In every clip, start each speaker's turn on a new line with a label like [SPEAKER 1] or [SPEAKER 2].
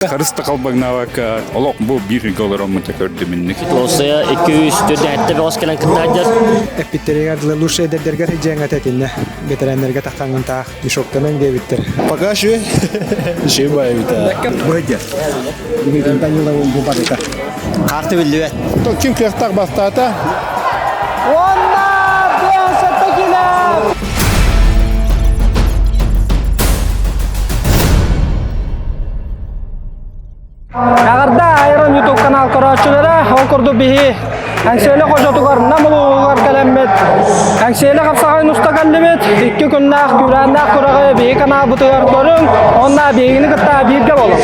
[SPEAKER 1] Харыс да халбаҥнаабакка олох бу биир ыйга олороммута көрдүм инник.
[SPEAKER 2] Лоссуйа 247 бөҕөс кэлэн кыттаһдьар.
[SPEAKER 3] Эппиттэригэр дылы лучше эдэрдэргэ сылдьыаҥ этэ итиннэ. Бэтэрээннэргэ таххаҥҥын таах мешоктанан диэбиттэр.
[SPEAKER 4] Пока шү. Ши баайбыта.
[SPEAKER 3] Быһыдьа. Дмитрий Даниловым бу барыта.
[SPEAKER 2] Карта биллибэт.
[SPEAKER 4] Ким кыахтаах бастаата?
[SPEAKER 5] Уонна 57 кило! Эҕэрдэ Айрон YouTube канал көрөөччүлэрэ, ол курдук биһи Эҥсиэли хочотугар Нам улууһугар кэлэммит, Эҥсиэли хапсаҕайын уста кэллибит, икки күннээх күүрээннээх күрэҕи биһи каналбытыгар көрүҥ, уонна биһигини кытта бииргэ буолуҥ.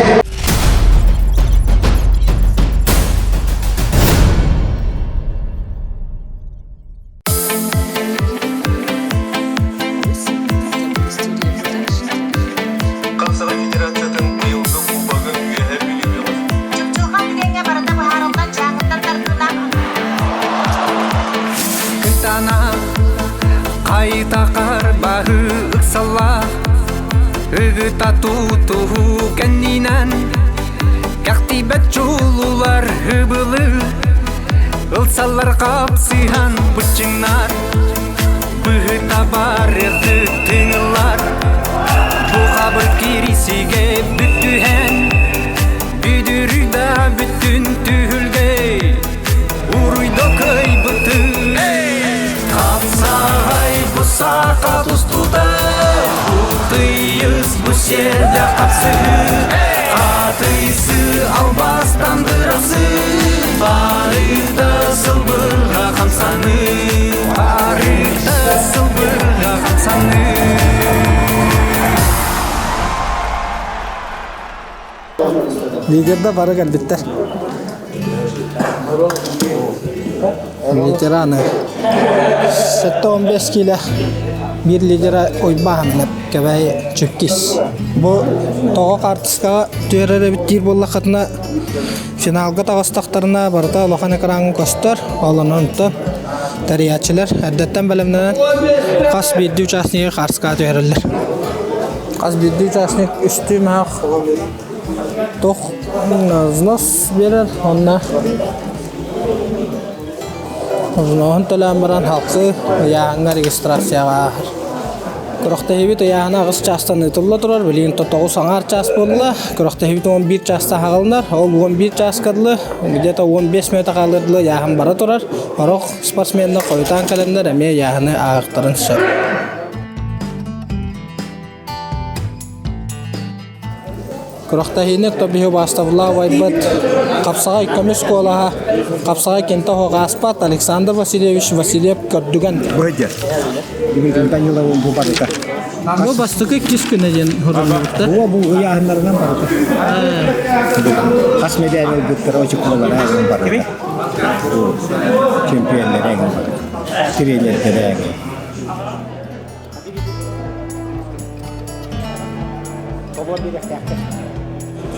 [SPEAKER 6] Хапсаҕай Федерациятын быйылгы Кубогын Үөһээ Бүлүү бөҕөс.
[SPEAKER 7] Чыпчылҕан түгэҥҥэ барыта быһаарыллан дьааҥыттан тардыылаах
[SPEAKER 8] Кытаанах хайта баһы ыксаллаах ыгыта тутуһуу кэннинэн кэхтийбэт чулуулар ыбылы Ылсаллар хапсыһан быччыҥнар, быһыта барыахты тыҥыллар. Бу хабыр кирисигэ бүттүһэн, бүдүрүй да бүттүн түһүлгэ, уруйда кыайбыты. Хапсаҕай бу саха тустуута, бу тыйыс бу сиэрдээх хапсыһыы. Атыйсы албастан бырасы, барыта сылбырға хамсаны, барыта сылбырға хамсаны.
[SPEAKER 5] Лидерда бары кэлбиттэр. Ветераны. 7-15 киилэ биир лидера Уйбаан Кэбээйи Чүккис. Бу тоҕо хаартыскаҕа түһэрэр эбит диир буоллаххытына финалга таҕыстахтарына барыта улахан экраҥҥа көстөр. Ол онон онтон тэрийээччилэр эрдэттэн бэлэмнэнэн хас биирдии участнигы хаартыскаҕа түһэрэллэр. Хас биирдии участник үстүү мөһөх туох взнос биэрэр уонна Взноһун төлөөн баран халкы ыйааһыҥҥа регистрацияҕа ааһар. Күрэхтэһиибит ыйааһына аҕыс чаастан ыытылла турар, билигин тоҕус аҥаар чаас буолла. Күрэхтэһиибит 11 чаастан аҕалынар, ол 11 чааска дылы, где-то 15 мүнөтэ хаалыар дылы ыйааһын бара турар. Сорох спортсменнар хойутаан кэлэннэр эмиэ ыйааһыны ааһыахтарын сөп. Күрэхтэһиини Тобиһу Бастовла убайбыт Хапсаҕай көмүс куолаһа Хапсаҕай кентэ оһох ааспат Александр Васильевич Васильев көрдүгэн.
[SPEAKER 3] Быһыдьа. Дмитрий Даниловым бу барыта.
[SPEAKER 5] Бу бастакы иккис күнэ диэн суруллубута.
[SPEAKER 3] Бу бу ыйааһыннарынан барыта. Хас медаль ылбыттара очукулалара эҥин барыта. Чемпионнара эҥин барыта. Тренердэрэ эҥин.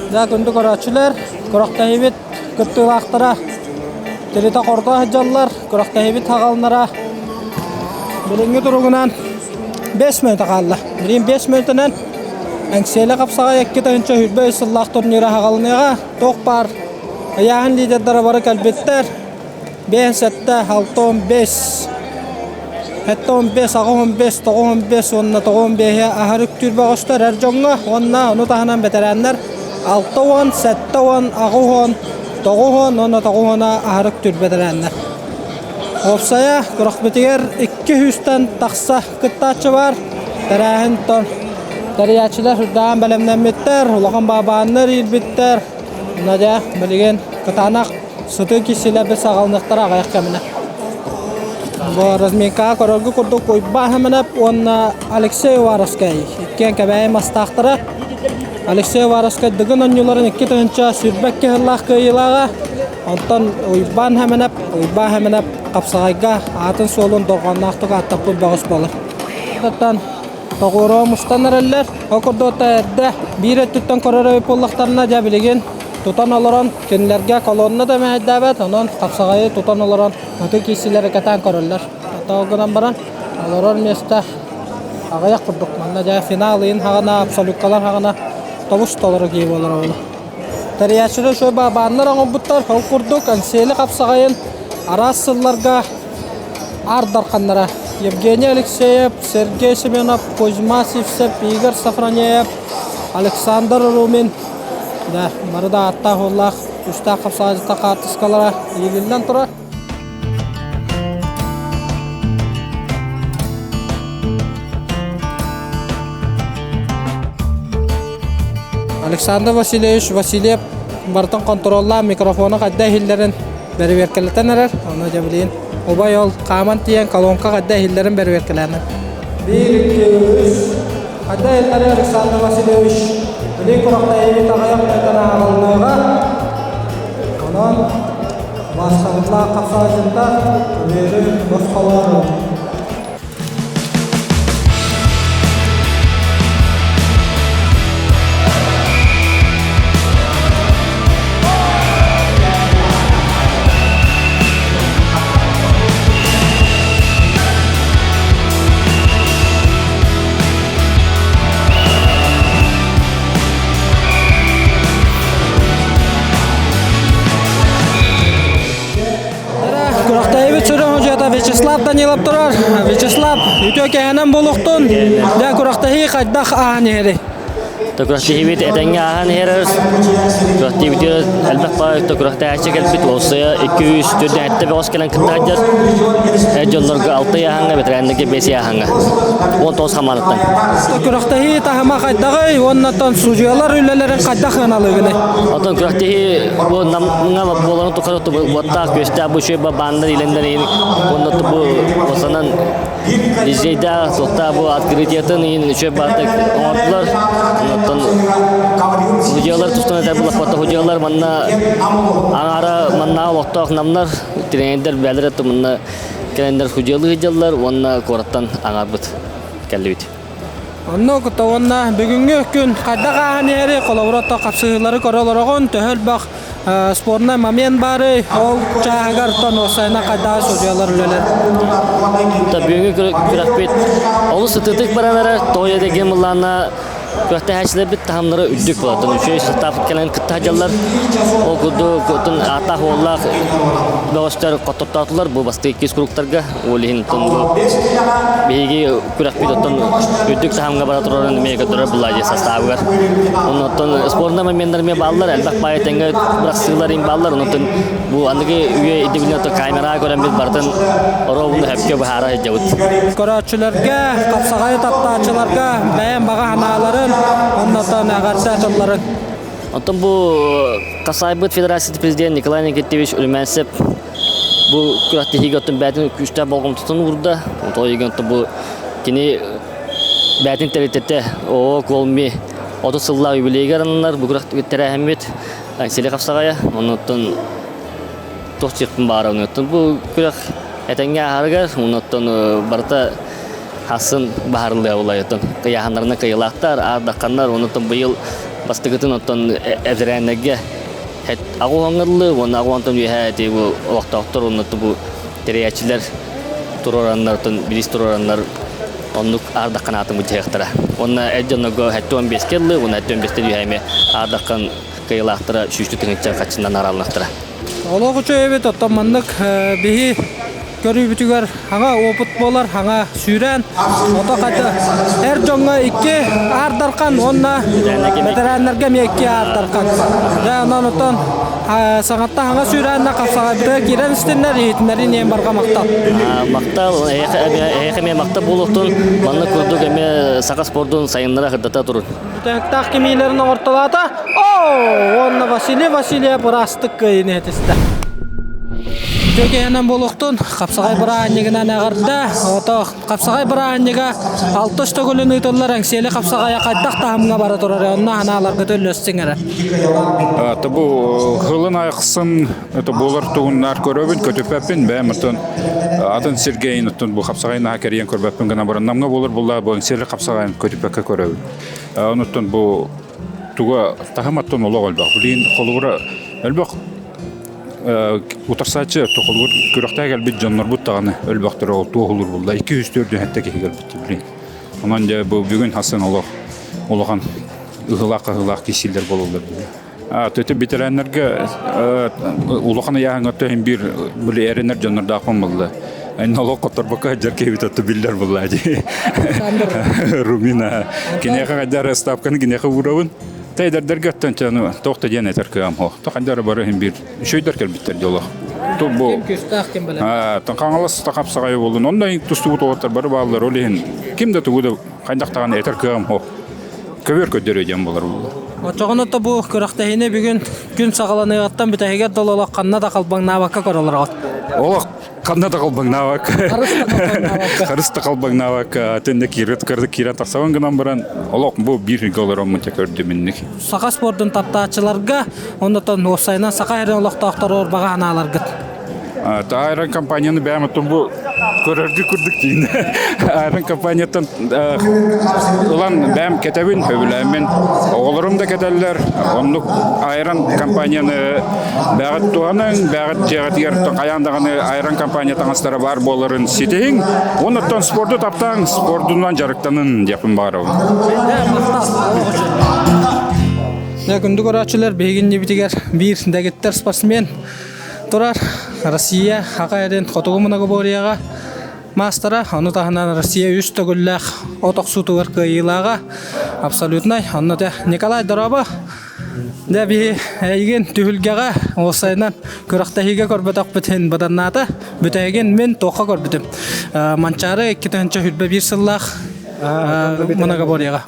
[SPEAKER 5] Дьэ, күндү көрөөччүлэр, күрэхтэһиибит кыттыылаахтара тиритэ-хорто сылдьаллар, күрэхтэһиибит хаҕалынара билиҥҥи туругунан 5 мүнүүтэ хаалла. Билигин 5 мүнүүтэнэн Эҥсиэли хапсаҕай 2 2023 сыллаах турнира хаҕалыныаҕа. Туох баар ыйааһын лидердара бары кэлбиттэр. 5, 7, 6, 15 75, 85, 95 уонна 95 аһар үктүүр бөҕөстөр эр дьоҥҥо уонна ону таһынан бэтэрээннэр 60, 70, 80, 90 уонна 90 аһар үктүүр бэтэрээннэр. Уопсайа күрэхпитигэр 200-тэн тахса кыттааччы баар. Тэрээһин тэрийээччилэр сүрдээҕин бэлэмнэммиттэр, улахан баабааннар иирбиттэр. Надя билигин кытаанах Сытыы киссилэрбит саҕаланыахтара аҕыйах кэминэ. Бу разминкаҕа көрөргө курдук Уйбаан Хэмэнэп уонна Алексей Уваровскай иккиэн Кэбээйи мастаахтара. Алексей Уваровскай Дыгын оонньууларын 2022 сыллаах кыайыылааҕа. Онтон Уйбаан Хэмэнэп, Уйбаан Хэмэнэп хапсаҕайга аатын-суолун дорҕоонноохтук ааттаппыт бөҕөс буолар. Оттон тоҕуоруһа мустан эрэллэр. Ол курдук эрдэ биир өттүттэн көрөр эбит буоллахтарына, дьэ билигин тутан олорон Кинилэргэ колонна да мэһэйдээбэт, онон хапсаҕайы тутан олорон ытык киирсиилэри кэтээн көрөллөр. Ол гынан баран олорор миэстэ аҕыйах курдук. Манна дьэ финал ыйын хаҕына, абсолюткалар хаҕына тобус толору киһи буолар оҕолор. Тэрийээччилэр үчүгэй бааннар оҥорбуттар. Ол курдук Эҥсиэли хапсаҕайын араас сылларга Аар Дарханнара Евгений Алексеев, Сергей Семенов, Кузьма Сивцев, Игорь Сафронеев, Александр Румин да, бары да ааттаах-уоллаах үстээх хапсаҕайдьыттар хаартыскалара иилиллэн турар. Александр Васильевич Васильев барытын хонтуруоллаан микрофону хайда иһиллэрин бэрэбиэркэлэтэн эрэр. Онно дьэ билигин убай ол хааман тиийэн колонка хайда иһиллэрин бэрэбиэркэлээн. Биир, икки, үс. Хайда иһиллэрий Александр Васильевич? Билигин курахтайыбыт аҕыйах мүнүүтэн ааҕыллыаҕа. Онон Бастабыллаах хапсаҕайдьыттар көбүөрү босхолоору. Күрэхтэһиибит сүрүн судьуйата Вячеслав Данилов турар. Вячеслав, үтүө кэһэнэн буолуохтун. Дьэ, күрэхтэһии хайдах ааһан иһэрий?
[SPEAKER 2] Күрэхтэһиибит этэҥҥэ ааһан иһэр. Күрэхтэһиибитигэр элбэх баҕайы күрэхтэһээччи кэлбит. Уолсайа 247 бөҕөс кэлэн кытта сылдьар. Эр дьоннорго 6 ыйааһыҥҥа, ветераннарга 5 ыйааһыҥҥа. 19 хамаандаттан.
[SPEAKER 5] Күрэхтэһии таһыма хайдаҕый уонна судьуйалар үлэлэрин хайдах сыаналыыгыный?
[SPEAKER 2] Оттон күрэхтэһии бу намҥа буоларын тухары уоттаах күөстээх бу үчүгэй бааннар илэннэр иһин уонна бу осанан диджейдаах суохтаах бу открытиятын иһин үчүгэй баатык оҥордулар. Оттон судьуйалар тустан этэр булахпата судьуйалар манна аҥаара манна олохтоох намнар тренердэр бээлэрэ манна кэлэннэр судьуйалыы сылдьаллар уонна куораттан аҥаарбыт кэллибит.
[SPEAKER 5] Онно кытта уонна бүгүҥҥү күн хайдах ааһан иһэрий, холобура то хапсыһыылары көрө олороҕун, төһө элбэх спорнай момент баарый, ол чааһыгар тон уопсайынан хайдах судьуйалар үлэлэр?
[SPEAKER 2] Бүгүҥҥү күрэхпит олус сытыытык баран эрэр, тоҕо диэн былаана Күрэхтэһээччилэрбит таһымнара үрдүк буолар. Үчүгэй састаап кэлэн кытта сылдьаллар. Ол курдук оттон ааттаах-уоллаах бөҕөстөр хоттордоотулар бу бастакы иккис кругтарга. Ол иһин оттон бу биһиги күрэхпит оттон үрдүк таһымҥа бара турарын эмиэ көрдөрөр буолла дии састаабыгар. Оннуттан спорный моменттар эмиэ бааллар, элбэх баайы тэҥҥэ бырахсыылар им бааллар. Оннуттан бу аныгы үйэ ирдэбилинэн оттон камераҕа көрөн барытын оруобуну сөпкө быһаара сылдьабыт.
[SPEAKER 5] Көрөөччүлэргэ, хапсаҕайы таптааччыларга бэйэм баҕа санааларын, оннотон эҕэрдэ тылларын.
[SPEAKER 2] Оттон бу Касайбыт Федерация президент Николай Никитевич Румянцев бу күрэхтэһиигэ оттон бэйэтин күүстээх болҕомтотун уурда. Оттон оттон бу кини бэйэтин тэрилтэтэ ООО Колми 30 сыллаах юбилейгар ананар бу күрэх тэрээһиммит Сили хапсаҕайа. Оннуттан туох диэхпин баҕарабын. Оттон бу күрэх этэҥҥэ ааһарыгар, оннуттан барыта хассын баһарыллыа буолай. Оттон кыйааһыннарына кыйылаахтар, аардахханнар, оннуттан быйыл бастакытын оттон эбэрээннэргэ аҕуһаҥҥыллы уонна аҕуһантан үөһээ ити бу олохтоохтор оннуттан бу тэрийээччилэр туруораннар, оттон билис туруораннар оннук аардаххан аатын былдьаһыахтара. Уонна эр дьоннорго 75 ыллы, уонна 75-тэн үөһээ эмиэ аардаххан кыайыылаахтара сүүстүү тыһыынча хаччынан араллахтара.
[SPEAKER 5] Олох үчүгэй эбит, оттон маннык биһи көрүүбүтүгэр хаҥа опыт буолар, хаҥа сүүрэн, ото хата эр дьоҥҥо икки аардархан уонна бэтэрээннэргэ эмиэ икки аардархан. Дьэ, онон оттон саҥатта хаҥа сүүрээннэ хапсаҕайбытыгар киирэн истиннэр, иһитиннэрин иэн барҕа махтал.
[SPEAKER 2] Махтал, эһиэхэ эмиэ махтал буолуохтун, маннык курдук эмиэ саха спордун сайыннара сырдата турун.
[SPEAKER 5] Бүтэһиктээх кимиилэрин оҥортолоото. Оо, уонна Василий Васильев ыраастык кыайыыны этистэ. Үтүө буолуохтун, хапсаҕай бырааһынньыгынан эҕэрдэ. Ото хапсаҕай бырааһынньыга алтыс төгүлүн ыытыллар Эҥсиэли хапсаҕайа хайдах таһымҥа бара турар, онно ханааларга төллөстүҥ эрэ.
[SPEAKER 1] Это бу хылын айхсын это буолар тугуннар көрөбүн, көтүппэппин, бэйэм оттон атын сиргэ оттон бу хапсаҕай наһаа кэрийэн көрбөппүн гына баран намҥа буолар булла бу Эҥсиэли хапсаҕайын көтүппэккэ көрөбүн. Онуттан бу туга таһым оттон олох элбэх. Билигин холобура элбэх утарсааччы холобур күрэхтээх кэлбит дьоннорбут даҕаны өлбөхтөрө ол туоһулуур булла. 247 киһи кэлбит билигин. Онон дьэ бу бүгүн хасын олох улахан ыһылаах-хаһыылаах киирсиилэр буолаллар. Төтө ветераннарга улахан ыйааһыҥҥа төһүн биир били эрэнэр дьоннордоохпун булла. Нолох которбокко сылдьар киһибит отто биллэр булла дии. Румина. Киниэхэ хайдар ставканы киниэхэ уурабын. Тайдардерге оттон чану туох да диэн этэр кыам хо. То хайдар бары иһин биир үчүгүйдэр кэлбиттэр дьоло. Ту бу
[SPEAKER 5] Ким күстээх ким билэр.
[SPEAKER 1] Хаҥалас хапсаҕай буоллун. Онно тустубут уолаттар бары бааллар. Ол иһин ким да тугу да хайдах даҕаны этэр кыам хо. Көбүөр көрдөрүө диэн буолар буолла.
[SPEAKER 5] Оччоҕуна то бу күрэхтэһиини бүгүн күн саҕаланыаҕыттан бүтэһигэр дылы олох ханна да халбаҥнаабакка көрөлөр
[SPEAKER 1] Олох ханна да халбаҥнаабакка. Харыс да халбаҥнаабакка тэннэ киирет киирэн тахсабын гынан баран олох бу биир ыйга олороммун те көрдүм инник.
[SPEAKER 5] Саха спордун таптааччыларга оннотон уопсайынан саха эрин олохтоохторугар баҕа санааларгыт.
[SPEAKER 1] Айрон компанияны бэйэм оттон бу көрөргө курдук тиийдэ. Айрон компанияттан ылан бэйэм кэтэбин, сөбүлээммин. Оҕолорум да кэтэллэр. Оннук Айрон компанияны бэҕэт туһаныҥ, бэҕэт дьиэҕитигэр хайаан даҕаны Айрон компания таҥастара баар буоларын ситиһиҥ. Оннуттан спорду таптааҥ, спордунан дьарыктанын диэхпин баҕарабын.
[SPEAKER 5] Күндү көрөөччүлэр, биһиги иннибитигэр биир дэгиттэр спортсмен турар Россия Саха эрин Хотугу многоборьеҕа маастара, ону таһынан Россия үс төгүллээх от охсуутугар кыайыылааҕа абсолютнай. Онно дьэ Николай дорообо. Дьэ биһи эйигин түһүлгэҕэ уопсайынан күрэхтэһиигэ көрбөтөхпүтүн быданнаата. Бүтэһигин мин туохха көрбүтүм. Манчаары 2021 сыллаах многоборьеҕа.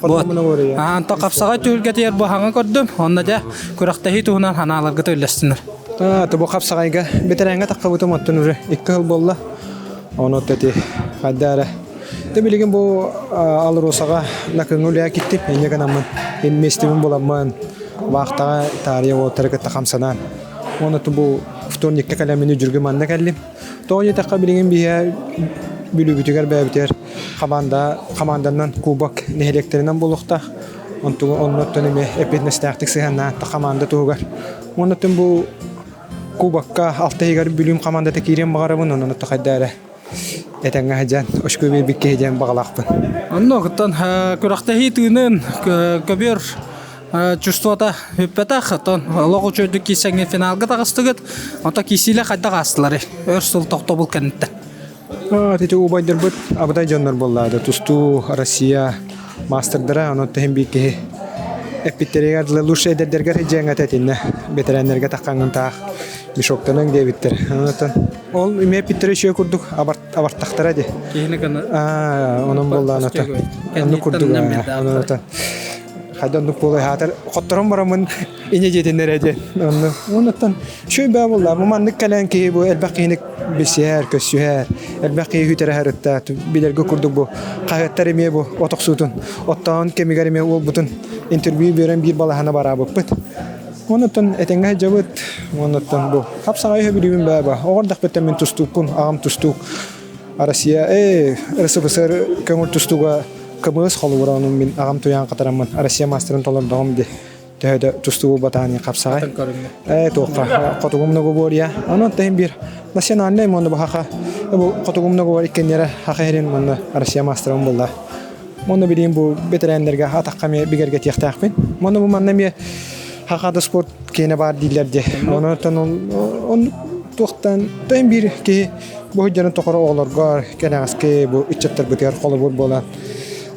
[SPEAKER 5] Онтон хапсаҕай түһүлгэтигэр бу хаҥа көрдүм. Онно дьэ күрэхтэһии туһунан санааларгыт үллэстинэр.
[SPEAKER 3] Тобу хапсаҕайга бэтэрээҥҥэ таххыбытым оттон уже икки сыл буолла. Ону эти хайда эрэ. Ты билигин бу Алросаҕа накыҥҥа үлэҕэ киттим. Инньэ гынаммын миэстэбин буламмын вахтаҕа таарыйа уолаттары кытта хамсанан. Уонна бу вторникка кэлэммин үдүргү манна кэллим. Тоҕо диэтэххэ билигин биһиэ Бүлүүбүтүгэр бэйэбитигэр хамаанда хамаанданан кубок нэһилиэктэринэн буолуохтаах. Онтугу оннуттан эмиэ эппиэтинэстээхтик сыһыаннаан хамаанда туһугар. Уонна бу кубокка алта иһигэр Бүлүүм хамаандата киириэн баҕарабын, онон хайда эрэ этэҥҥэ сылдьан очко биэрбит киһи диэн баҕалаахпын.
[SPEAKER 5] Онно оттон күрэхтэһии тыынын көбүөр чувствота бүппэтэх, оттон олох үчүгэйдик киирсэҥҥин финалга таҕыстыгыт. Онто киирсиилэр хайдах аастыларый? Өр сыл тохтобул кэнниттэн.
[SPEAKER 3] Ити убайдарбыт абытай дьоннор буоллаада. Тустуу Россия маастардара, онон иһин биир киһи эппиттэригэр дылы лучше эдэрдэргэр дьиэҥ этэ итиннэ бэтэрээннэргэ таххаҥҥын таах мешоктаныҥ диэбиттэр. Онон ол эмиэ эппиттэрэ үчүгэй курдук абартахтара дии.
[SPEAKER 5] Киһини гына
[SPEAKER 3] онон буоллаан оннук курдук онон хайда оннук буолуой хаатар хотторон бараммын иньэ дьиэтиннэр эдэ онну оннуттан үчүгэй баа буолла бу маннык кэлэн киһи бу элбэх киһини билсиһэр көрсүһэр элбэх киһи хүтэрэ харытта билэргэ курдук бу хаһыаттар эмиэ бу от охсуутун оттоон кэмигэр эмиэ уолбутун интервью биэрэн биир балаһана бараабыппыт оннуттан этэҥҥэ сылдьабыт оннуттан бу хапсаҕай үһү баа ба оҕордохпуттан мин тустуукпун аҕам тустуук Россия э РСФСР көҥүл тустууга кымыс холобура онун мин аҕам туйаан хатараммын Россия мастерын толордоҕум ди төһө да тустуу буолбатаҕын хапсаҕай э туохха хотугу многоборье онон тэһин биир национальный монна бу хаха бу хотугу многоборье иккеннere хаха херин манна Россия мастерын булла Онно билигин бу бэтэрээннэргэ атахха эмиэ бигэргэтиэхтээхпин. Онно бу манна эмиэ хаха да спорт киэнэ баар дииллэр дии. Онон он туохтан тэн биир киһи бу сылдьарын тохоро оҕолорго кэнэҕэски бу ыччаттарбытыгар холобур буолан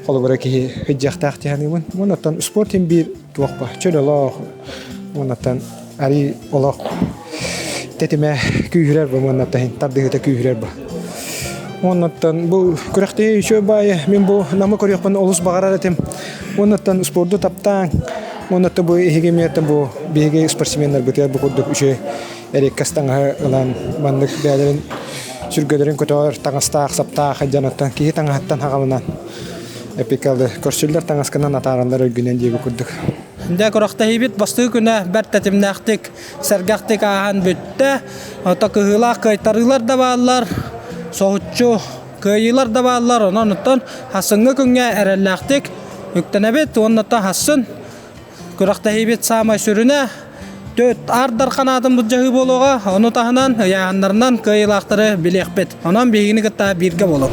[SPEAKER 3] холобура киһи сылдьыахтаах дии саныыбын. Оннуттан спорт иһин биир туох ба чөл олох оннуттан арый олох тэтимэ күүһүрэр бу уоннаттан тардыһыыта күүһүрэр бу. Оннуттан бу күрэхтэһии үчүгэй баайы мин бу Намы көрүөхпүн олус баҕарар этим. Оннуттан спорду таптааҥ. Оннуттан бу эһиги эмиэ бу биһиги спортсменнарбытыгар бу курдук үчүгэй эриэккэс таҥаһы ылан маннык бэйэлэрин сүргэлэрин көтөҕөр таҥастаах, саптаах дьаныттан киһи таҥаһыттан хаҕаланан эпикалы көрсүллэр таҥаскынан атаараллар өлгүнэн диэби курдук.
[SPEAKER 5] Дьэ күрэхтэһиибит бастакы күнэ бэрт тэтимнээхтик, сэргэхтик ааһан бүттэ. Ото кыһыылаах кыайтарыылар да бааллар, соһуччу кыайыылар да бааллар. Онон оттон хасыҥҥы күҥҥэ эрэллээхтик үктэнэбит уонна хассын күрэхтэһиибит саамай сүрүнэ Төрт аардар ханаатын былдьаһыы буолуоҕа, ону таһынан ыйааһыннарынан кыайыылаахтары билиэхпит. Онон биһигини кытта бииргэ буолуҥ.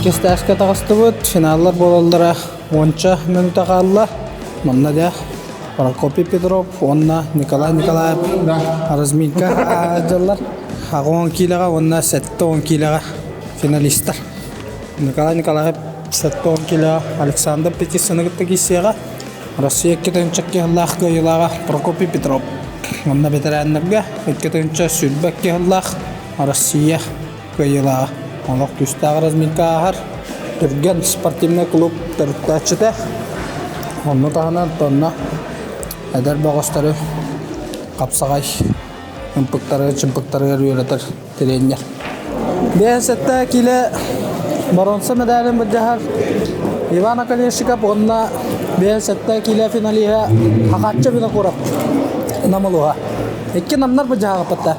[SPEAKER 5] Иккис тааска таҕыстыбыт, финаллар буолаллара уонча мүнүүтэ хаалла. Манна дьэ Прокопий Петров уонна Николай Николаев разминка сылдьаллар. 80 киилэҕэ уонна 70 киилэҕэ финалистар. Николай Николаев 70 киилэҕэ Александр Петицыны кытта киирсиэҕэ. Россия 2 кыһыллаах кыайыылааҕа Прокопий Петров. Онно бэтэрээннэргэ 2 22 кыһыллаах Россия кыайыылааҕа. Олох күүстээх разминка ааһар. Түргэн спортивнай клуб төрүттээччитэ. Онну таһынан тонна эдэр бөҕөстөрү хапсаҕай ымпыктарыгар чымпыктарыгар үөрэтэр тренер. 57 киилэ боруонса медалин былдьаһар Иван Оконешников уонна 57 киилэ финалиһа Хахачча Винокуров Намылуха. Икки намнар былдьаһаҕыппыта.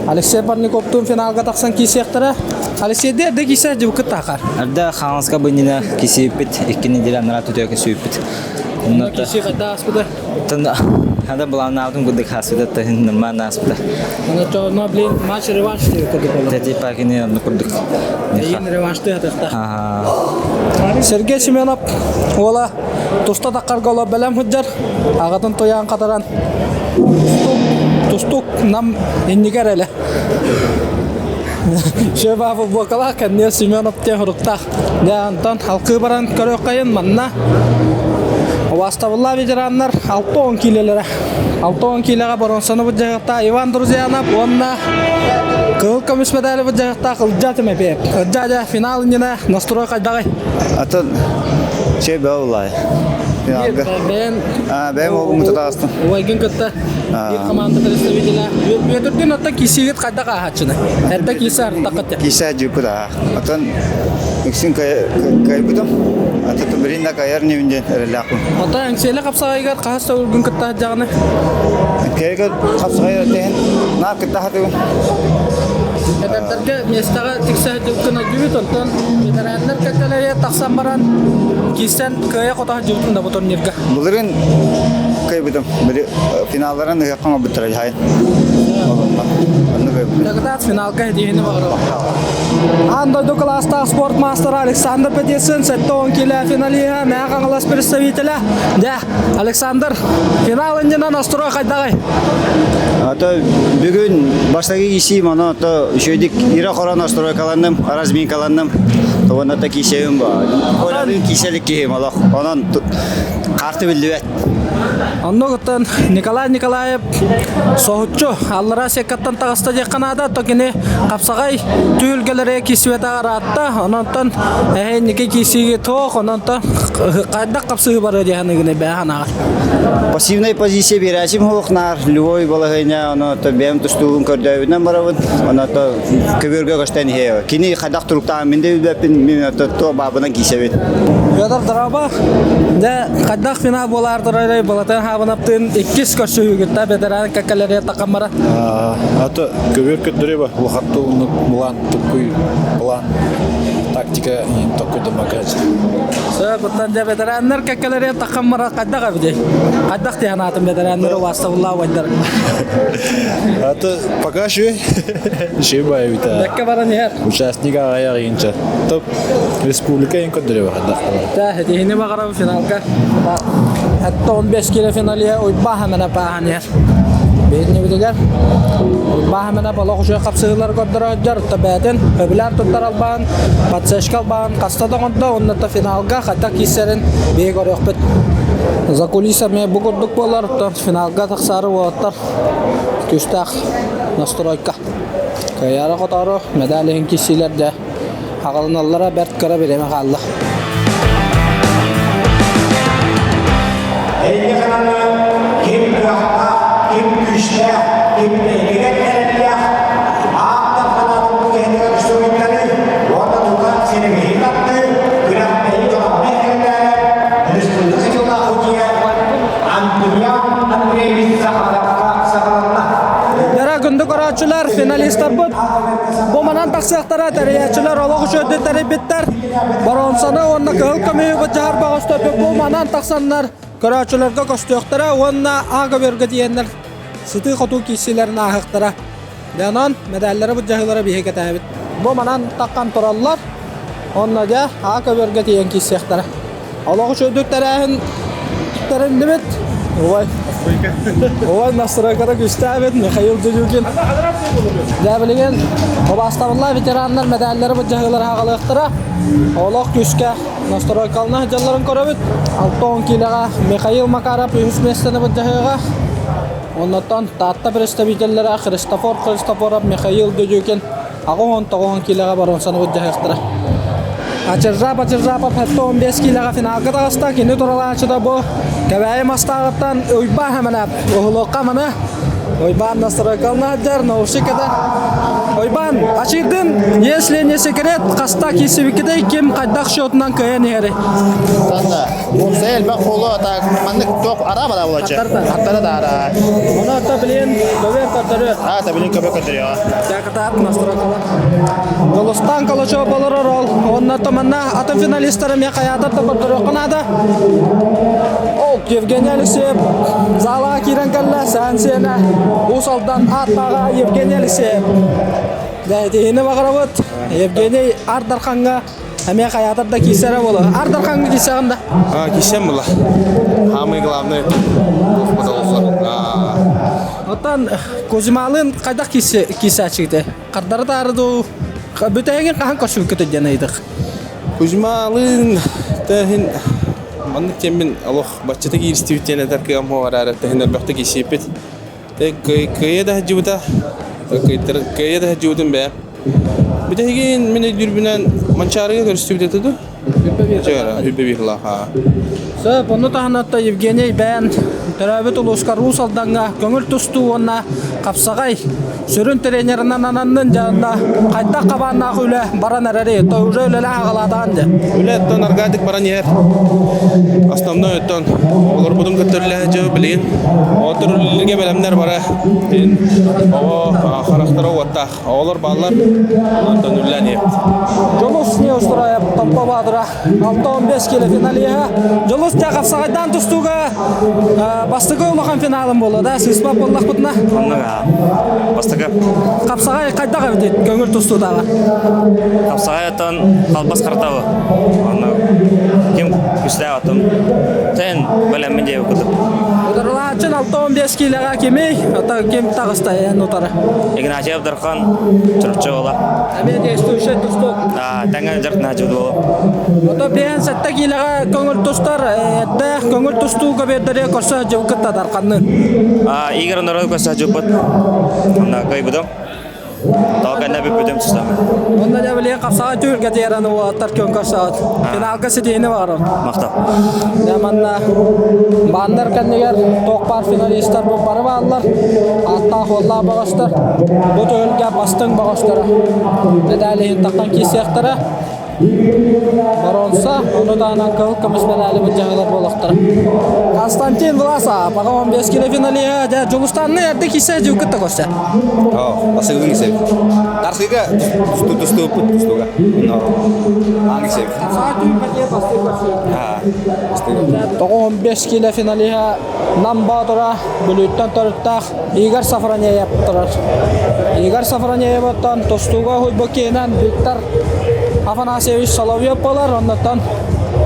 [SPEAKER 5] Алексей Парниковтуун финалга тахсан киирсиэхтэрэ. Алексейди эрдэ киирсэ дьыбыкыт таахар.
[SPEAKER 9] Эрдэ Хаҥаласка бынньына кисииппит, икки неделя анараа түтүөкэ сүүппүт.
[SPEAKER 5] Киси хайда ааспыта?
[SPEAKER 9] Хада былааннаабытым курдук ааспыта, тыһын нормально ааспыта.
[SPEAKER 5] Но, блин, матч реванш курдук боло.
[SPEAKER 9] Типа кини онну курдук.
[SPEAKER 5] Эйин реваншты хатыхта. Сергей Семенов уола туста таққарга оло бэлэм сылдьар. Аҕатын туйаан хатаран тустук нам иннигэр эле. Шеба футболкалаах кэнниэ Семенов диэн суруктаах. Дьэ, онтон халкыы баран көрүөххэйин манна убаастабыллаах ветераннар 60 киилэлэрэ. 60 киилэҕэ боруонсаны былдьаһыахтаах Иван Друзьянов уонна кыһыл көмүс медали былдьаһыахтаах Ылдьаа Тимофеев. Ылдьаа дьэ финал иннинэ настрой хайдаҕый?
[SPEAKER 10] Атын чэй бөҕө буллаай. Финалга.
[SPEAKER 5] Бэйэн
[SPEAKER 10] Бэйэм уолбун тутаастым.
[SPEAKER 5] Убайгын кытта биир команда представителя. Бүөтүрдүн оттон киисиигит хайдах ааһааччыны? Эрдэ киисэ артаххыт.
[SPEAKER 10] Киисэ дьыппыт аа. Отон үксүн кыайбытым. Аты билин да кайар ньүн диэн эрэллээхпин.
[SPEAKER 5] Оттон Эҥсиэлэ хапсаҕайыгар хаһыс төгүлгүн кытта сылдьаҕыный?
[SPEAKER 10] Кэргэ хапсаҕайыгар тэһин наар кытта сатыыбын.
[SPEAKER 5] Эдэрдэргэ миэстэҕэ тиксэ сылдьыбыккын өйдүүбүт, онтон ветераннар кэккэлэригэр тахсан баран киирсэн кыайа-хото сылдьыбытын да бу турнирга.
[SPEAKER 10] Былырыын кыайбытым. Били финалларын ыһыахха оҥорбуттара дьаһайын. Оннук кыайбытым.
[SPEAKER 5] Дагдаат финалга хэдиһини баҕарабын. Аан дойду кылаастаах спорт маастара Александр Петесин 70 кило финалиһа Мэҥэ Хаҥалас представителэ. Дьэ, Александр, финал иннинэ настрой хайдаҕый?
[SPEAKER 10] Ато бүгүн бастакы киисиим, ону то үчүгэйдик ира-хоро настройкаланным, разминкаланным. Уонна то киисэбин Колялыын кииселик киһим олох. Онон карты биллибэт.
[SPEAKER 5] Оннугуттан Николай Николаев соһуччу аллараа секкаттан таҕыста диэххэ наада, то кини хапсаҕай түһүлгэлэри киирсибэтэ араатта. Ононтон эһэ киирсиигэ туох, ононтон хайдах хапсыһыы барыа диэн саныыгын бэйэ санааҕар?
[SPEAKER 10] Пассивнай позиция биэрээчим суох наар любой балаһыанньа ону то бэйэм тустуугун көрдөөбүнэн барабын ону то көбүөргэ көстөн иһиэ кини хайдах туруктааҕын мин да билбэппин мин то туох баабынан киисэбин
[SPEAKER 5] Федор Дороба, дьэ хайдах финал буолаар турарый Балатын Хаабынаптыын иккис көрсүһүүгүттэ ветеран кэккэлэри тахаммара.
[SPEAKER 4] Аты көбүөр көрдөрүө улахатты план туккуй план тактика токкуйдаммакка
[SPEAKER 5] Бұттан дьэ ветераннар кэккэлэри тахаммара хайдах эбитий? Хайдах диэн аатын ветераннары убаастабыллаах убайдар.
[SPEAKER 4] Аты пока шү шү баайбыта.
[SPEAKER 5] Бэккэ баран иһэр.
[SPEAKER 4] Участник аҕайах иинчэ. Топ республика ин көрдөрүө хайдах.
[SPEAKER 5] Та итини баҕарабын финалга. Хатта 15 кило финалия уйбаа хамана паахан иһэр. Биһиннибитигэр уйбаа хамана олох үчүгэй хапсыһыылар көрдөрө сылдьар бээтин өбүлээр туттар албаан подсечка албаан хаста да оҥордо уонна финалга хайдах киирсэрин биһиги көрүөхпүт. За кулисами бу курдук буолар, оттон финалга тахсаары уолаттар күүстээх настройка. Кыайаары хотоору медаль иһин киирсиилэр дьэ аҕалыналлара бэрт кыра бириэмэ хаалла.
[SPEAKER 11] Эйиэхэ ким кыахтаах, ким күүстээх, ким иннигэр эрэллээх, ааттар санаатын бу киһитигэр суруйтарыы уонна тута силигиһин таттыы, күрэхтэһии дьоһуннай эрэллээҕэр республика дьыллаах судьуйа Андриан Андреевич Захаровка саҕаланна.
[SPEAKER 5] Дара күндү көрөөччүлэр, финалистарбыт бу манан тахсыахтара, тэрийээччилэр олох үчүгэйдик тэрийбиттэр. Боруонсаны уонна кыһыл көмүһү быдьаһар бөҕөстөрбүт бу манан тахсаннар көрөөччүлэргэ көстүөхтэрэ уонна А көбүөргэ тиийэннэр сытыы-хотуу киирсиилэрин ааһыахтара. Дьэ онон мэдээллэри былдьаһыылара биһиги кэтээбит. Бу манан таххан тураллар. Онно дьэ аа көбөргө тиийэн киирсиэхтэрэ. Олох үчүгэйдик тэрээһин тэриллибит. Ой. Ой, настройката күстээбит Михаил Дедюкин. Дьэ билигин убаастабыллаах ветераннар мэдээллэри былдьаһыылары аҕалыахтара. Олох күүскэ настройкалана сылдьалларын көрөбүт. 60 киилэҕэ Михаил Макаров үһүс миэстэни былдьаһыаҕа. Оннуттан Таатта представителлэрэ Христофор Христофоров, Михаил Дедюкин 89 киилэҕэ боруонсаны былдьаһыахтара. Ачыржап Ачыржапов 75 киилэҕэ финалга таҕыста. Кини туралааччыта бу Кэбээйи Мастааҕыттан Уйбаан Хаманап. Уһулуохха маны. Уйбаан настройкалана сылдьар, наушник кэтэр. Уйбаан, ачыырдын, если не секрет, хаста киирсибиккитэй, ким хайдах счетунан кыайан иһэрий?
[SPEAKER 12] Танна, уопсай элбэх буолуо, так маннык туох араа бара буолаччы. Аттара да араа.
[SPEAKER 5] Ону ата билин көбөр көрдөрүө.
[SPEAKER 12] Аа, та билин көбө көрдөрүө.
[SPEAKER 5] Кытаат настройкалар. Голостан Калачев олорор ол. Онно томанна атын финалистары эмиэ хайаатар да көрдөрүөххэ наада. Ол Евгений Алексеев залаҕа киирэн кэллэ. Сээн сиэнэ Уус Алдан ааттааҕа Евгений Алексеев. Дээтиһини баҕарабыт. Евгений Ар Дархаҥҥа эмиэ хайаатар да киирсэрэ буолуо. Ар Дархаҥҥа киирсэҕин да?
[SPEAKER 4] Киирсэм була. Самый главный
[SPEAKER 5] Оттон Кузьмалыын хайдах киирсээччигитэ? Хардары таары дуу? Бүтэһигин хаһан көрсүбүккүтүй диэн ыйытык.
[SPEAKER 4] Кузьмалыын тэһин маннык диэммин олох баччата кииристибит диэн этэр кыам суох тэһин элбэхтик киирсииппит. Кыайа да сылдьыбыта, кыайа да сылдьыбытым бэйэм. Бүтэһигин мин өйдүүрбүнэн Манчаарыга көрүстүбүт этэ дуу? Үрбэ биһылаах.
[SPEAKER 5] Сөп, ону таһынан Евгений бэйэн төрөөбүт улууска Уус Алдаҥҥа көҥүл тустуу уонна хапсаҕай сүрүн тренеринэн ананнын дьаһанна хайдах хабааннаах үлэ баран эрэри, то уже үлэлээх аҕалаатаҕын дьэ.
[SPEAKER 4] Үлэ оттон аргаатык баран иһэр. Основной оттон олорбутун кытта үлэлэһэ дьэ билигин. Оттор үлэлэргэ бэлэмнэр бара. Оҕо харахтара уоттаах. Оҕолор бааллар, онтон үлэлээн иһэбит.
[SPEAKER 5] Дьолус не устроя Томпо Баатыра 6-15 кило финалиһа. Дьолус дьэ хапсаҕайдаан тустууга бастакы улахан финалым буолла да сыыспат буоллахпытына.
[SPEAKER 13] Оннук бастакы.
[SPEAKER 5] Хапсаҕай хайдах эбит көҥүл тустуутааҕа?
[SPEAKER 13] Хапсаҕай оттон халбас картабы. Онно ким күстээх оттон тэн бэлэммин диэбит курдук.
[SPEAKER 5] Ударылааччын 6-15 киилэҕэ кимий? Ата ким таҕыста эн утары?
[SPEAKER 13] Игнатьев Дархан Чурапчы ола.
[SPEAKER 5] Эмиэ действующий тустуук.
[SPEAKER 13] Тэҥэ дьарк наачы буолуо.
[SPEAKER 5] Ото биэн сэттэ киилэҕэ көҥүл тустар, эрдэ көҥүл тустуу көбүөрдэри көрсө дьылкытта Дарханныын.
[SPEAKER 13] Игорь Норо көрсө дьылбыт. Онно кыайбытым. Тоҕо кэннэ бүппүтүм тустам.
[SPEAKER 5] Онно дьэ билигин хапсаҕай түһүлгэтигэр уолаттар күөн көрсөҕүт. Финалга ситиһини баҕарабын.
[SPEAKER 13] Махтал.
[SPEAKER 5] Дьэ манна бааннар кэннигэр туох баар финалистар бу бары бааллар. Ааттаах уоллаах бөҕөстөр. Бу түһүлгэ бастыҥ бөҕөстөрө. Медаль иһин таххан киирсиэхтэрэ. Боруонса, ону таһынан кыһыл көмүс медали былдьаһыылар буолуохтара. Константин Власов, аҕа 15 кило финалиһа, дьэ Дьулустанны эрдэ киирсэ дьылкыт да көрсө.
[SPEAKER 14] Басыгын кисеп. Тарсыга тустууппут тустууга. Аан кисеп.
[SPEAKER 5] 95 кило финалиһа Нам Боотура Бүлүүттэн төрүттээх Игорь Сафронеев турар. Игорь Сафронеевтан тустууга уһуйбут киһинэн Виктор Афанасьевич Соловьев буолар, оннуттан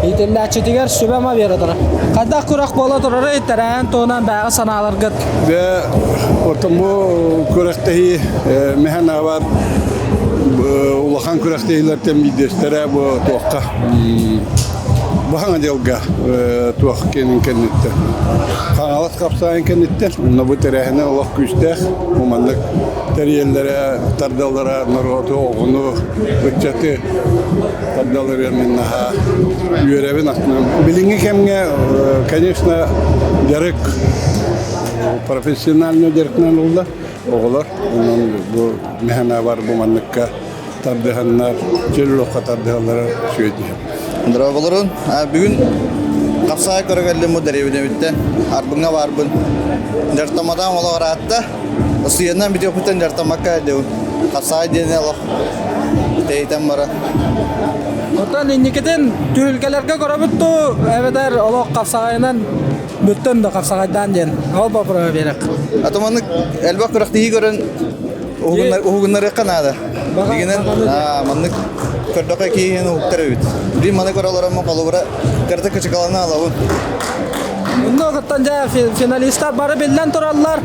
[SPEAKER 5] иитиллээччитигэр сүбэ-ама биэрэ турар. Хайдах күрэх буола турарый, тэрээһин туһунан бэйэҕит санааларгыт?
[SPEAKER 15] Дьэ, оттон бу күрэхтэһии мэһэн аҕабар улахан күрэхтэһиилэртэн биирдэстэрэ бу туохха баһаҥа дьылга туох киэнин кэнниттэн Хаҥалас хапсаайын кэнниттэн онно бу тэрээһинэ олох күүстээх бу маннык тэрийэллэрэ тардаллара норуоту оҕону ыччаты тардалларыгар мин наһаа үөрэбин астынан билиҥҥи кэмҥэ конечно дьарык профессиональный дьарыктанан ылла оҕолор онон бу мэһэнэ бар бу манныкка тардыһаннар, чөл олоххо тардыһаллара үчүгэй дии.
[SPEAKER 12] Дорооболорун. Бүгүн хапсаҕай көрө кэллим бу дэриэбинэбиттэн. Арбыҥҥа баарбын. Дьартаматаам олох ыраатта. Сыйанан бүтүөхпүттэн дьартамакка дебин. Хапсаҕай диэни олох тэйитэн баран.
[SPEAKER 5] Оттон инникитин түһүлгэлэргэ көрөбүт дуу, эбэтэр олох хапсаҕайынан бүттүн да хапсаҕайдаан диэн. Ол боппуруоһу биэрэх.
[SPEAKER 12] А то маннык элбэх күрэхтэһии көрөн уһугуннарыахха наада. Дигинэн маннык. Көрдөхө киһини уһуктар эбит. Били маны көрө олороммун холобура кырата кычыкалана алабын.
[SPEAKER 5] Онно кыттан дьэ финалистар бары биллэн тураллар.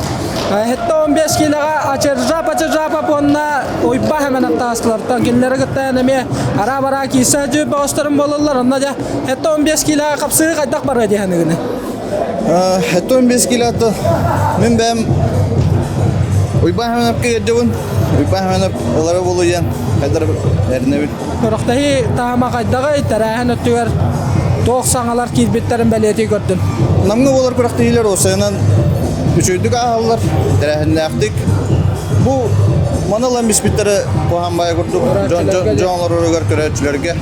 [SPEAKER 5] Хетте 15 киилэҕэ Ачыржап Ачыржапов уонна Уйба Хэмэнов таастылартан кинилэри кытта эмиэ араа-бараа киирсэ дьү бөҕөстөрүн буолаллар. Онно дьэ хетте 15 киилэҕэ хапсыы хайдах барыа диэханыгыны?
[SPEAKER 12] Хетте 15 киилэҕэ мин бэйэм Уйба Хэмэновка киирдибин. Уйба Хэмэнов ылара буолуйан хайдар эрнэбин.
[SPEAKER 5] Күрэхтэһии таһыма хайдаҕый? Тэрээһин өттүгэр туох саҥалар киирбиттэрин бэлиэтии көрдүм.
[SPEAKER 12] Намҥа буолар күрэхтэһиилэр уопсайынан үчүгэйдик ааһаллар, тэрээһиннээхтик. Бу маны ылан биспиттэрэ куһаҕан баайа курдук дьон дьон олороругар көрөөччүлэргэ.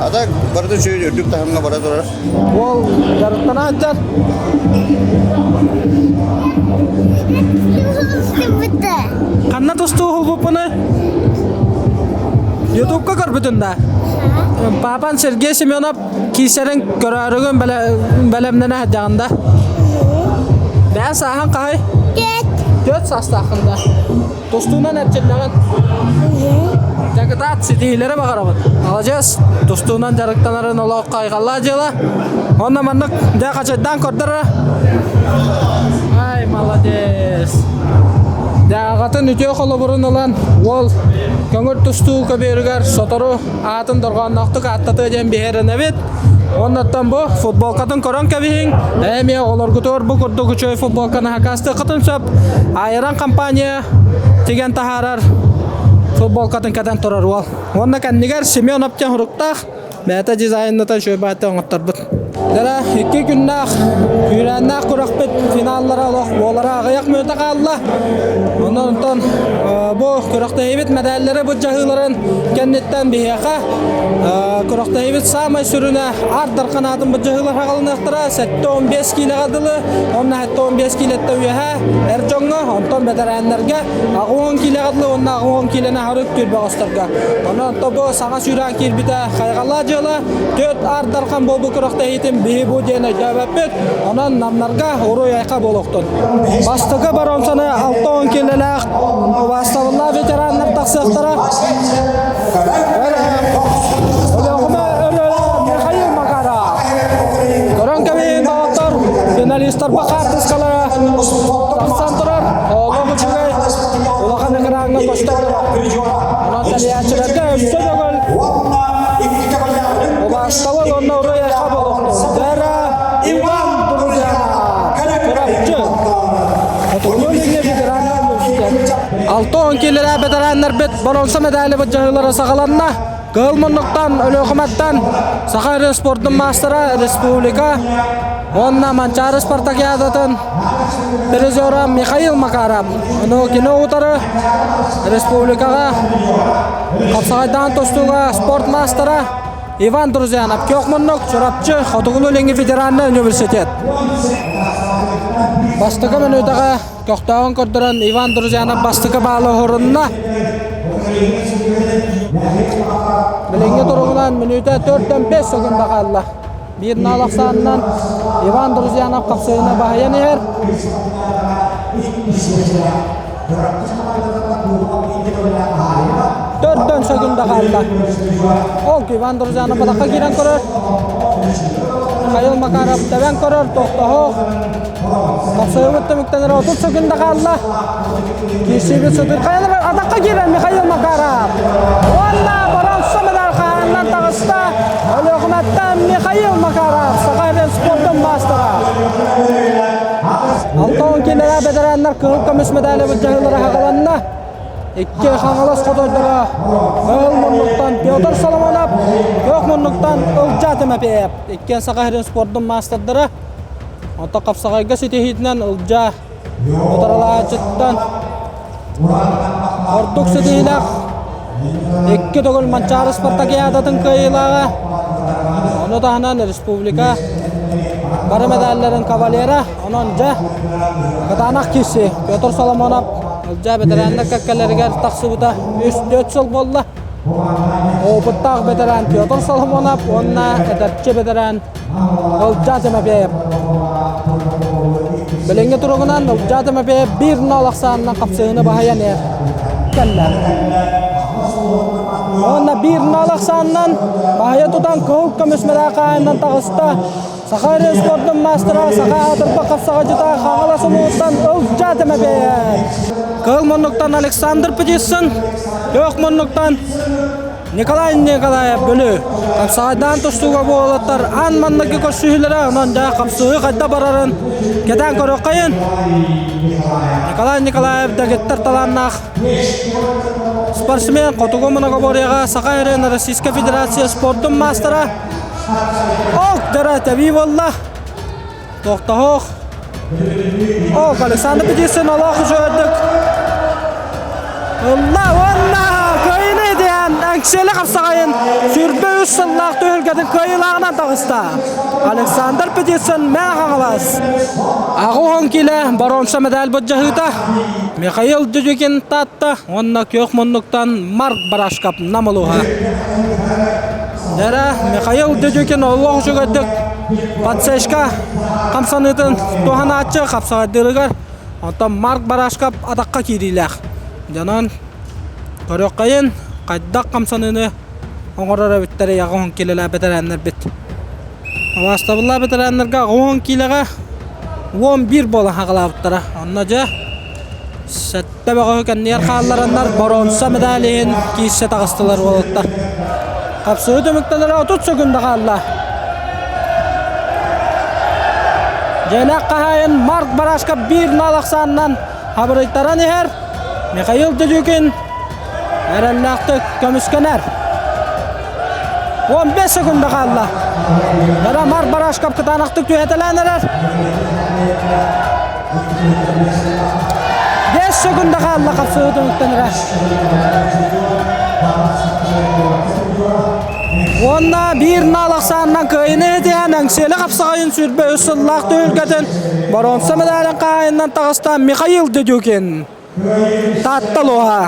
[SPEAKER 12] А так барыта үчүгэй үрдүк таһымҥа бара турар.
[SPEAKER 5] Уол дьарыктана сылдьар. Ханна тустуу уһулбуппуну? Ютубка көрбүтүн да? Папан Сергей Семенов киисэрин көрөөрүгүн бэлэмнэнэ сылдьаҕын да? Бэйэн сааһын хаһый? Түөрт. Түөрт саастааххын да? Тустуунан эрчиллэҕин. Дьакытаат ситиһиилэри баҕарабыт. Маладьыас, тустуунан дьарыктанарын олох хайҕаллаах дьыала. Онно маннык дьэ хачайдаан көрдөрө. Ай, молодец. Дьэ аҕатын үтүө холобурун ылан, уол көҥүл тустуу көбүөрүгэр сотору аатын дорҕоонноохтук ааттатыа диэн биһирэнэбит. Оннуттан бу футболкатын көрөн кэбиһиҥ. Эмиэ оҕолоргутугар бу курдук үчүгэй футболканы хакаастыаххытын сөп. Айран компания тигэн таһаарар футболкатын кэтэн турар уол. Уонна кэннигэр Семен Оптен хуруктаах бэйэтэ дизайнната үчүгэй баайта оҥотторбут. Дара икки күннээх күүрээннээх күрэхпит финаллара олох буолара аҕыйах мүнүүтэ хаалла. Онон онтон бу күрэхтэһиибит мэдээллэри былдьаһыыларын кэнниттэн биһиэхэ күрэхтэһиибит саамай сүрүнэ Аар Дархан аатын былдьаһыылар хаҕалыныахтара 75 киилэҕэ дылы, уонна 75 киилэттэн үөһэ эр дьоҥҥо, онтон бэтэрээннэргэ 80 киилэҕэ дылы уонна 80 киилэни аһары үктүүр бөҕөстөргө. Онон бу саҥа сүүрээн киирбитэ хайҕаллаах дьыала. Түөрт Аар Дархан буолбут күрэхтэһиитин биһи бу диэн өйдөөбөппүт. Онон намнарга уруй-айха буолуохтун. Бастакы боруонсаны 60 киилэлээх убаастабыллаах ветераннар тахсыахтара. Өлүөхүмэ Өлүөнэ Михаил Макаров. Көрөн кэбиһин доҕоттор, финалистарба хаартыскалара тахсан турар. Олох үчүгэй улахан экраҥҥа көстө турар. Онон тэрийээччилэргэ өссө төгүл убаастабыл уонна уруй-айха буолуохтун. Дара Иван Друзьянов, Чурапчы, Хотугулуу Илиҥҥи федеральнай университет. 60 киилэлээх бэтэрээннэрбит боруонса медали былдьаһыылара саҕаланна. Кыһыл муннуктан, Өлүөхүмэттэн Саха эрэ спордун маастара республика уонна Манчаары спартакиадатын призера Михаил Макаров. Ону кини утары республикаҕа хапсаҕайдаан тустууга спорт маастара Иван Друзьянов, Күөх муннук, Чурапчы, Хотугулуу-Илиҥҥи федеральнай университет. Бастакы мүнүүтэҕэ көхтөөҕүн көрдөрөн Иван Друзьянов бастакы баалы уһурунна. Билиҥҥи туругунан мүнүүтэ 4-5 секунда хаалла. Биир наал ахсаанынан Иван Друзьянов хапсыһыыны баһыйан иһэр. Төрдөн секунда хаалла. Ол Иван Друзьянов батахха киирэн көрөр. Михаил Макаров тэбэн көрөр, тохтоһуох. Хапсыһыыбыт түмүктэнэр 30 секунда хаалла. Киирсиибит сытырхайан атахха киирэр Михаил Макаров. Уонна боронсо медаль хаһаанынан таҕыста. Өлүөхүмэттэн Михаил Макаров, Саха Эрен спордун маастара. 60 киилэлээх бэтэрээннэр кыһыл көмүс медали былдьаһыылара хаҕаланна. Икки Хаҥалас хотойдоро Кыһыл муннуктан Петр Соломонов, Күөх муннуктан Ылдьаа Тимофеев. Иккиэн Саха сирин спордун маастардара. Онтон хапсаҕайга ситиһиитинэн Ылдьаа утарылааччыттан ордук ситиһиилээх икки төгүл Манчаары спартакиадатын кыайыылааҕа, ону таһынан республика бары медалларын кавалера, онон дьэ кытаанах киирсии Петр Соломонов Ылдьаа бэтэрээннэр кэккэлэригэр тахсыбыта 3-4 сыл буолла. Опыттаах бэтэрээн Петр Соломонов уонна эдэрчи бэтэрээн Ылдьаа Тимофеев. Билиҥҥи туругунан Ылдьаа Тимофеев биир нол ахсаанынан хапсыһыыны баһыйан иһэр. Кэллэ. Уонна биир нал ахсаанынан баһыйа тутан кыһыл көмүс мэдээ хаайынан таҕыста. Саха эрэ спордун маастара Саха аатырба хапсаҕайдьыта Хаҥалас улууһуттан Ылдьаа Тэмэпиэйэп. Кыһыл муннуктан Александр Птицын, күөх муннуктан Николай Николаев Бөлүү. Хапсаҕайдаан тустууга буолаттар аан манныгы көрсүһүүлэрэ, онон дьэ хапсыһыы хайда барарын кэтээн көрүөххэйин. Николай Николаев дэгиттэр талааннаах спортсмен хотугу многоборьеҕа Саха эрэн Российскай Федерация спордун маастара. Ок, дара тэбии буолла. Тохтоһуох. Ок, Александр Петицын олох үчүгэйдик ылла уонна кыайыыны диэн Эҥсиэли хапсаҕайын 23 сыллаах түһүлгэтин кыайыылааҕынан таҕыста. Александр Петицын Мэҥэ Хаҥалас. Аҕа килэ боруонса медаль былдьаһыыта. Михаил Дюдюкин Таатта уонна күөх муннуктан Марк Барашков Нам улууһа. Дэрэ Михаил Дюдюкин олох үчүгэйдик подсечка хамсаныытын туһанааччы хапсаҕайдыырыгар, оттон Марк Барашков атахха киириилээх. Дьонон көрүөххэйин хайдах хамсаныыны оҥорор эбиттэр 80 киилэлээх бэтэрээннэрбит. Убаастабыллаах бэтэрээннэргэ 80 киилэҕэ 11 буолан хаҕалаабыттара. Онно дьэ сэттэ бөҕөһү кэннигэр хааллараннар боруонса медаль иһин киирсэ таҕыстылар уолаттар. Хапсыһыы түмүктэнэрэ 30 секунда хаалла. Дьиэлээх хаһаайын Марк Барашков биир нал ахсаанынан хабырыйтаран иһэр. Михаил Дедюкин эрэллээхтик көмүскэнэр. 15 секунда хаалла. Дара Марк Барашков кытаанахтык түһэтэлээн эрэр. 5 секунда хаалла хапсыһыы түмүктэнэрэ. Уонна биир нал ахсаанынан кыайыны этиһэн Эҥсиэли хапсаҕайын 23 сыллаах түһүлгэтин боруонса медалин хаһаайынынан таҕыста Михаил Дедюкин. Таатта луоһа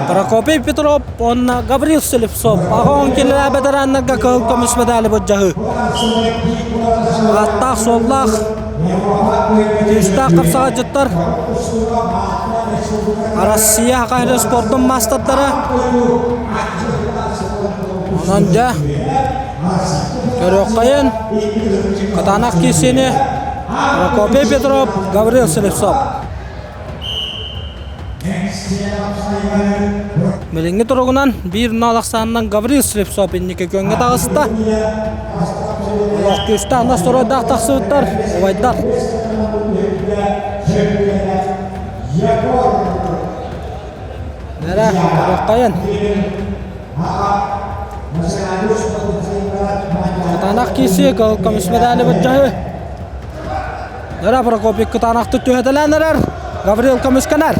[SPEAKER 5] Прокопий Петров уонна Гаврил Слепцов аҕа килэлээх бэтэрээннэргэ кыһыл көмүс медали былдьаһыы. Ааттаах-суоллаах күүстээх хапсаҕайдьыттар Россия Саха спордун маастардара Онон дьэ көрүөххэйин кытаанах киирсиини Прокопий Петров, Гаврил Слепцов. Билиҥҥи туругунан биир нал ахсаанынан Гаврил Слепцов инники күөҥҥэ таҕыста. Олох күүстээх настройдаах тахсыбыттар, убайдар. Нэрэ, көрүөххэйин. Кытаанах киирсии, көмүс медали былдьаһыы. Нара Прокопий кытаанахтык түһэтэлээн эрэр. Гаврил көмүскэнэр.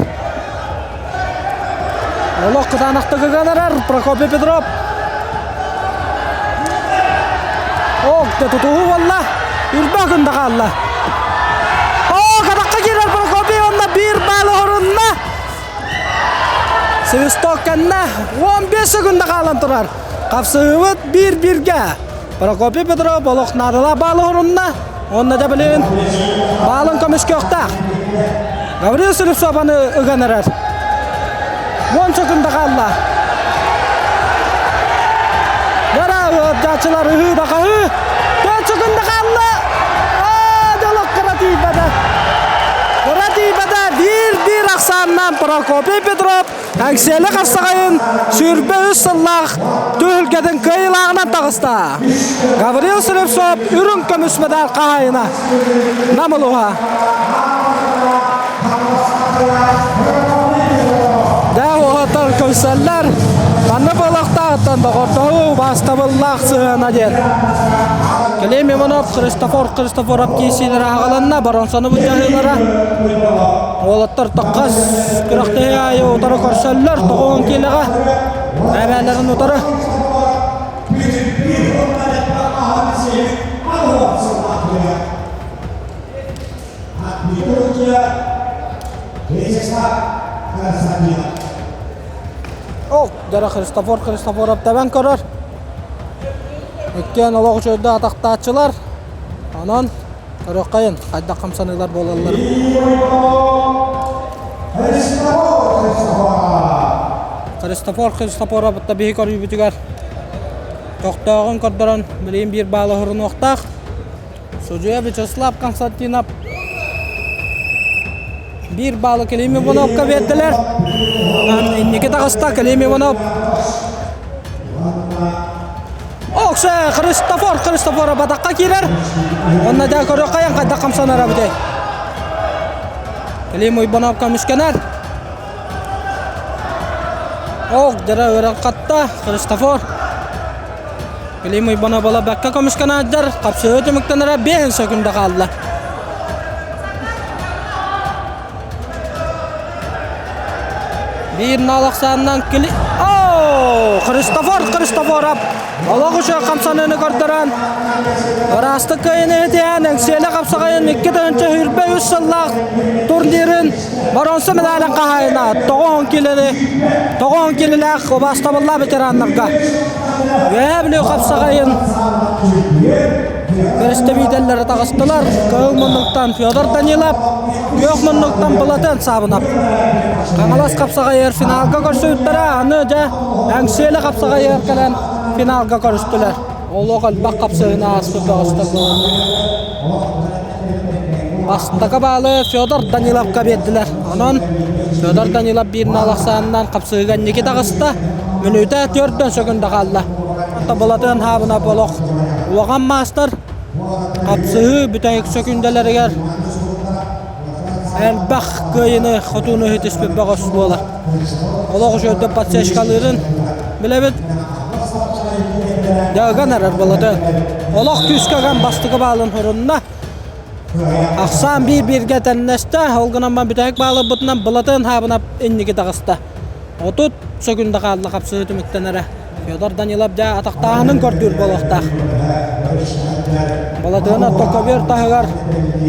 [SPEAKER 5] Олох кытаанахтык ыган эрэр Прокопий Петров. Ок, да тутуһуу буолла. Үрбэ күндэ хаалла. О, катахха киирэр Прокопий онно биир баал оһорунна. Свисток кэннэ 15 секунда хаалан турар. Хапсыһыыбыт биир-бииргэ. Прокопий Петров олох наадалаах баалы оһорунна. Уонна да билигин баалын көмүскүөхтээх. Гаврил Слепцованы ыган эрэр. 10 секунда хаалла. Дара ыалдьааччылар ыһыы да хаһыы. 4 секунда хаалла. Аа, дьолок кыра тиийбэтэ. Кыра тиийбэтэ. Биир-биир ахсааннаан Прокопий Петров Эҥсиэли харсаҕайын 23 сыллаах түһүлгэтин кыайыылааҕынан таҕыста. Гаврил Слепцов үрүҥ көмүс медаль хаһаайына. Нам улууһа. Дэ уһатар көрсөллөр. Манна буолуохтааҕыттан доҕордоһуу убаастабыллаах сыһыана диэн. Клим Иванов, Христофор Христофоров киирсиилэрэ аҕаланна, боронсону былдьаһыылара. Уолаттар таххас күрэхтэһии аайы утары көрсөллөр, 90 киилэҕэ бэйэлэрин утары. Ол, дьара Христофор Христофоров тэбэн көрөр. Иккиэн олох үчүгэйдик атахтааччылар. Онон Көрүөххэйин, хайдах хамсаныылар буолалларын. Христофор Христофоровытта биһи көрүүбүтүгэр тохтооҕун көрдөрөн билигин биир баалы оһорунуохтаах. Судьуйа Вячеслав Константинов биир баалы Клим Ивановка биэрдилэр. Инники таҕыста Клим Иванов. Оксе Христофор Христофора батаққа киирэр. Онна да көрө хайан хайдах хамсанара бүтэй. Клим Иванов көмүскэнэр. Ок, дара өрөн хатта Христофор. Клим Иванов бола бэккэ көмүскэнээддэр. Хапсыһыы түмүктэнэрэ 5 секунда хаалла. Биир наалахсаанынан кили... Оо! Христофор Христофоров олох үчүгэй хамсаныыны көрдөрөн ыраастык кыайыны иһитиһэн Эҥсиэлэ хапсаҕайын 2023 сыллаах турнирын боруонса медалын хаһаайына 90 килени 90 килилээх убаастабыллаах ветераннарга Үөһээ Бүлүү хапсаҕайын Бэрэстэбиитэллэрэ таҕыстылар. Кыһыл муннуктан Федор Данилов, күөх муннуктан Былатын Саабынап. Хаҥалас хапсаҕайыгар финалга көрсүбүттэрэ, аны дьэ Эҥсиэли хапсаҕайыгар кэлэн финалга көрүстүлэр. Олох элбэх хапсыһыыны ааспыт бөҕөстөр буоланнар. Бастакы баалы Федор Даниловка биэрдилэр. Онон Федор Данилов биир нал ахсаанынан хапсыһыыга инники таҕыста. Мүнүүтэ 4 сөкүндэ хаалла. Былатын Хаабынап олох улахан маастар. Хапсыһыы бүтэһик сөкүндэлэригэр элбэх кыайыны хотууну иһитиспит бөҕөс буолар. Олох үчүгэйдик подсечкалыырын билэбит. Дьаган эрэр Былатын. Олох күүскэ ыган бастакы баалын хорунна. Ахсаан биир-бииргэ тэннэстэ, ол гынан баран бүтэһик баалырбытынан Былатын Хаабынап инники таҕыста. 30 сөкүндэ хаалла хапсыһыы түмүктэнэрэ. Федор Данилов дьэ атахтааһынын көрдүүр буолуохтаах. Балатыана токобер таһыгар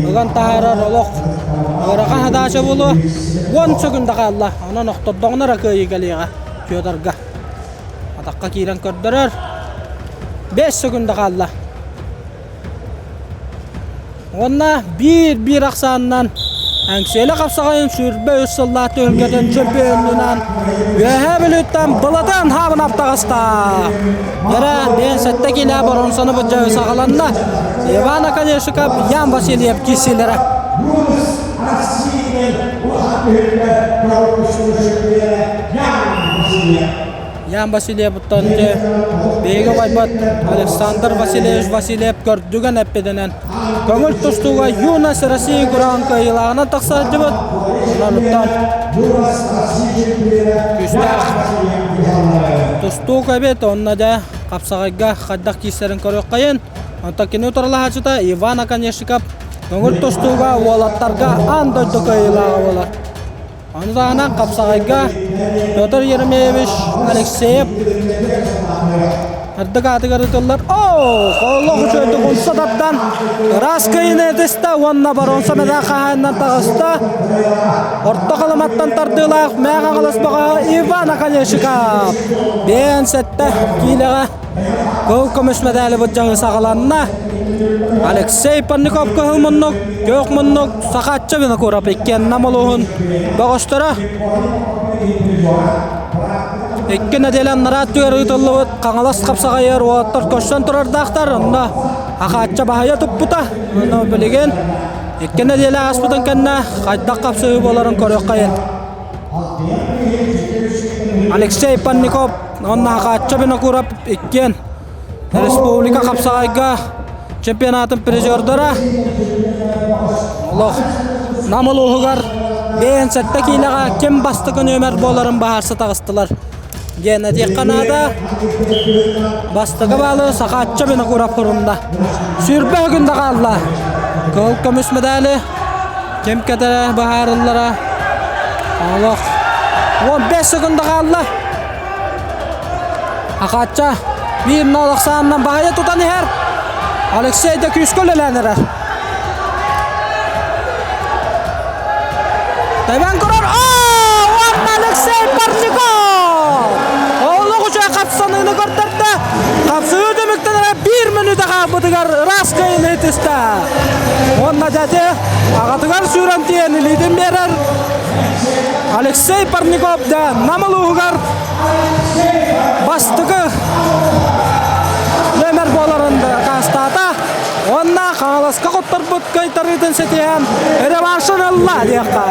[SPEAKER 5] ыган таһаарар олох ыарахан хадаача буолуо. 10 сөкүндэ хаалла. Онон охтордоҕуна эрэ кыайыы кэлиэҕэ Федорга. Атахха киирэн көрдөрөр. 5 сөкүндэ хаалла. Уонна биир-биир ахсаанынан Эҥсиэли хапсаҕайын 23 сыллаах түһүлгэтин чөмпүйүөнүнэн Үөһээ Бүлүүттэн Былатан Хаабынап таҕыста. Дьэрэ, 57 киилэ боруонсаны былдьаһыы саҕаланна. Иван Оконешников, Ян Васильев киирсиилэрэ. Ян Васильевыттан биһиги убайбыт Александр Васильевич Васильев көрдүгэн эппитинэн көҥүл тустууга Юность России күрэҕин кыайыылааҕынан тахса сылдьыбыт. Онон күүстээх тустуук эбит. Онно дьэ хапсаҕайга хайдах киирсэрин көрүөххэйин. Онтон кини утарылаһааччыта Иван Оконешников көҥүл тустууга уолаттарга аан дойду кыайыылааҕа буолар. Ону таһынан хапсаҕайга Петр Еремеевич Алексеев ардык аатыгар ытыллар. Оо, олох үчүгэйдик умса тардан ыраас кыайыыны этистэ уонна боруонса медаль хаһаайынынан таҕыста. Орто Халыматтан тардыылаах Мээх Аҕалас бөҕө Иван Оконешников 57 киилэҕэ Кыһыл көмүс мэдээли былдьаһыы саҕаланна. Алексей Парников кыһыл муннук, күөх муннук, Сахаачча Винокуров иккиэн Нам улууһун бөҕөстөрө. Икки нэдиэлэ анараа өттүгэр ыытыллыбыт Хаҥалас хапсаҕайыгар уолаттар көрсөн турардаахтар. Онно Ахаачча баһыйа туппута. Онно билигин икки нэдиэлэ ааспытын кэннэ хайдах хапсыһыы буоларын көрүөххэйин. Алексей Парников уонна Хаачча Винокуров иккиэн республика хапсаҕайга чемпионатын призердара. Олох Нам улууһугар 57 киилэҕэ ким бастакы нүөмэр буоларын быһаарса таҕыстылар. Диэн этиэххэ наада. Бастакы баалы Сахаачча Винокуров хурунна. Сүүрбэ күн да хаалла. Кыһыл көмүс медали Ким кэтэрэ быһаарыллара олох 15 секунда хаалла. Ахаачча биир нол ахсаанынан баһыйа тутан иһэр. Алексей да күүскэ үлэлээн эрэр. Тэбэн көрөр. Оо! Уонна Алексей Парников! Олох үчүгэй хапсаныыны көрдөрдө. Хапсыһыы түмүктэнэрэ биир мүнүүтэ хаалбытыгар ыраас кыайыыны түстэ. Уонна дьэти аҕатыгар сүүрэн тиийэн илиитин биэрэр. Алексей Парников да Нам улууһугар бастакы нүөмэр буоларын дакаастаата. Уонна Хаҥаласка хотторбут кыайтарыытын ситиһэн реваншын ылла диэххэ.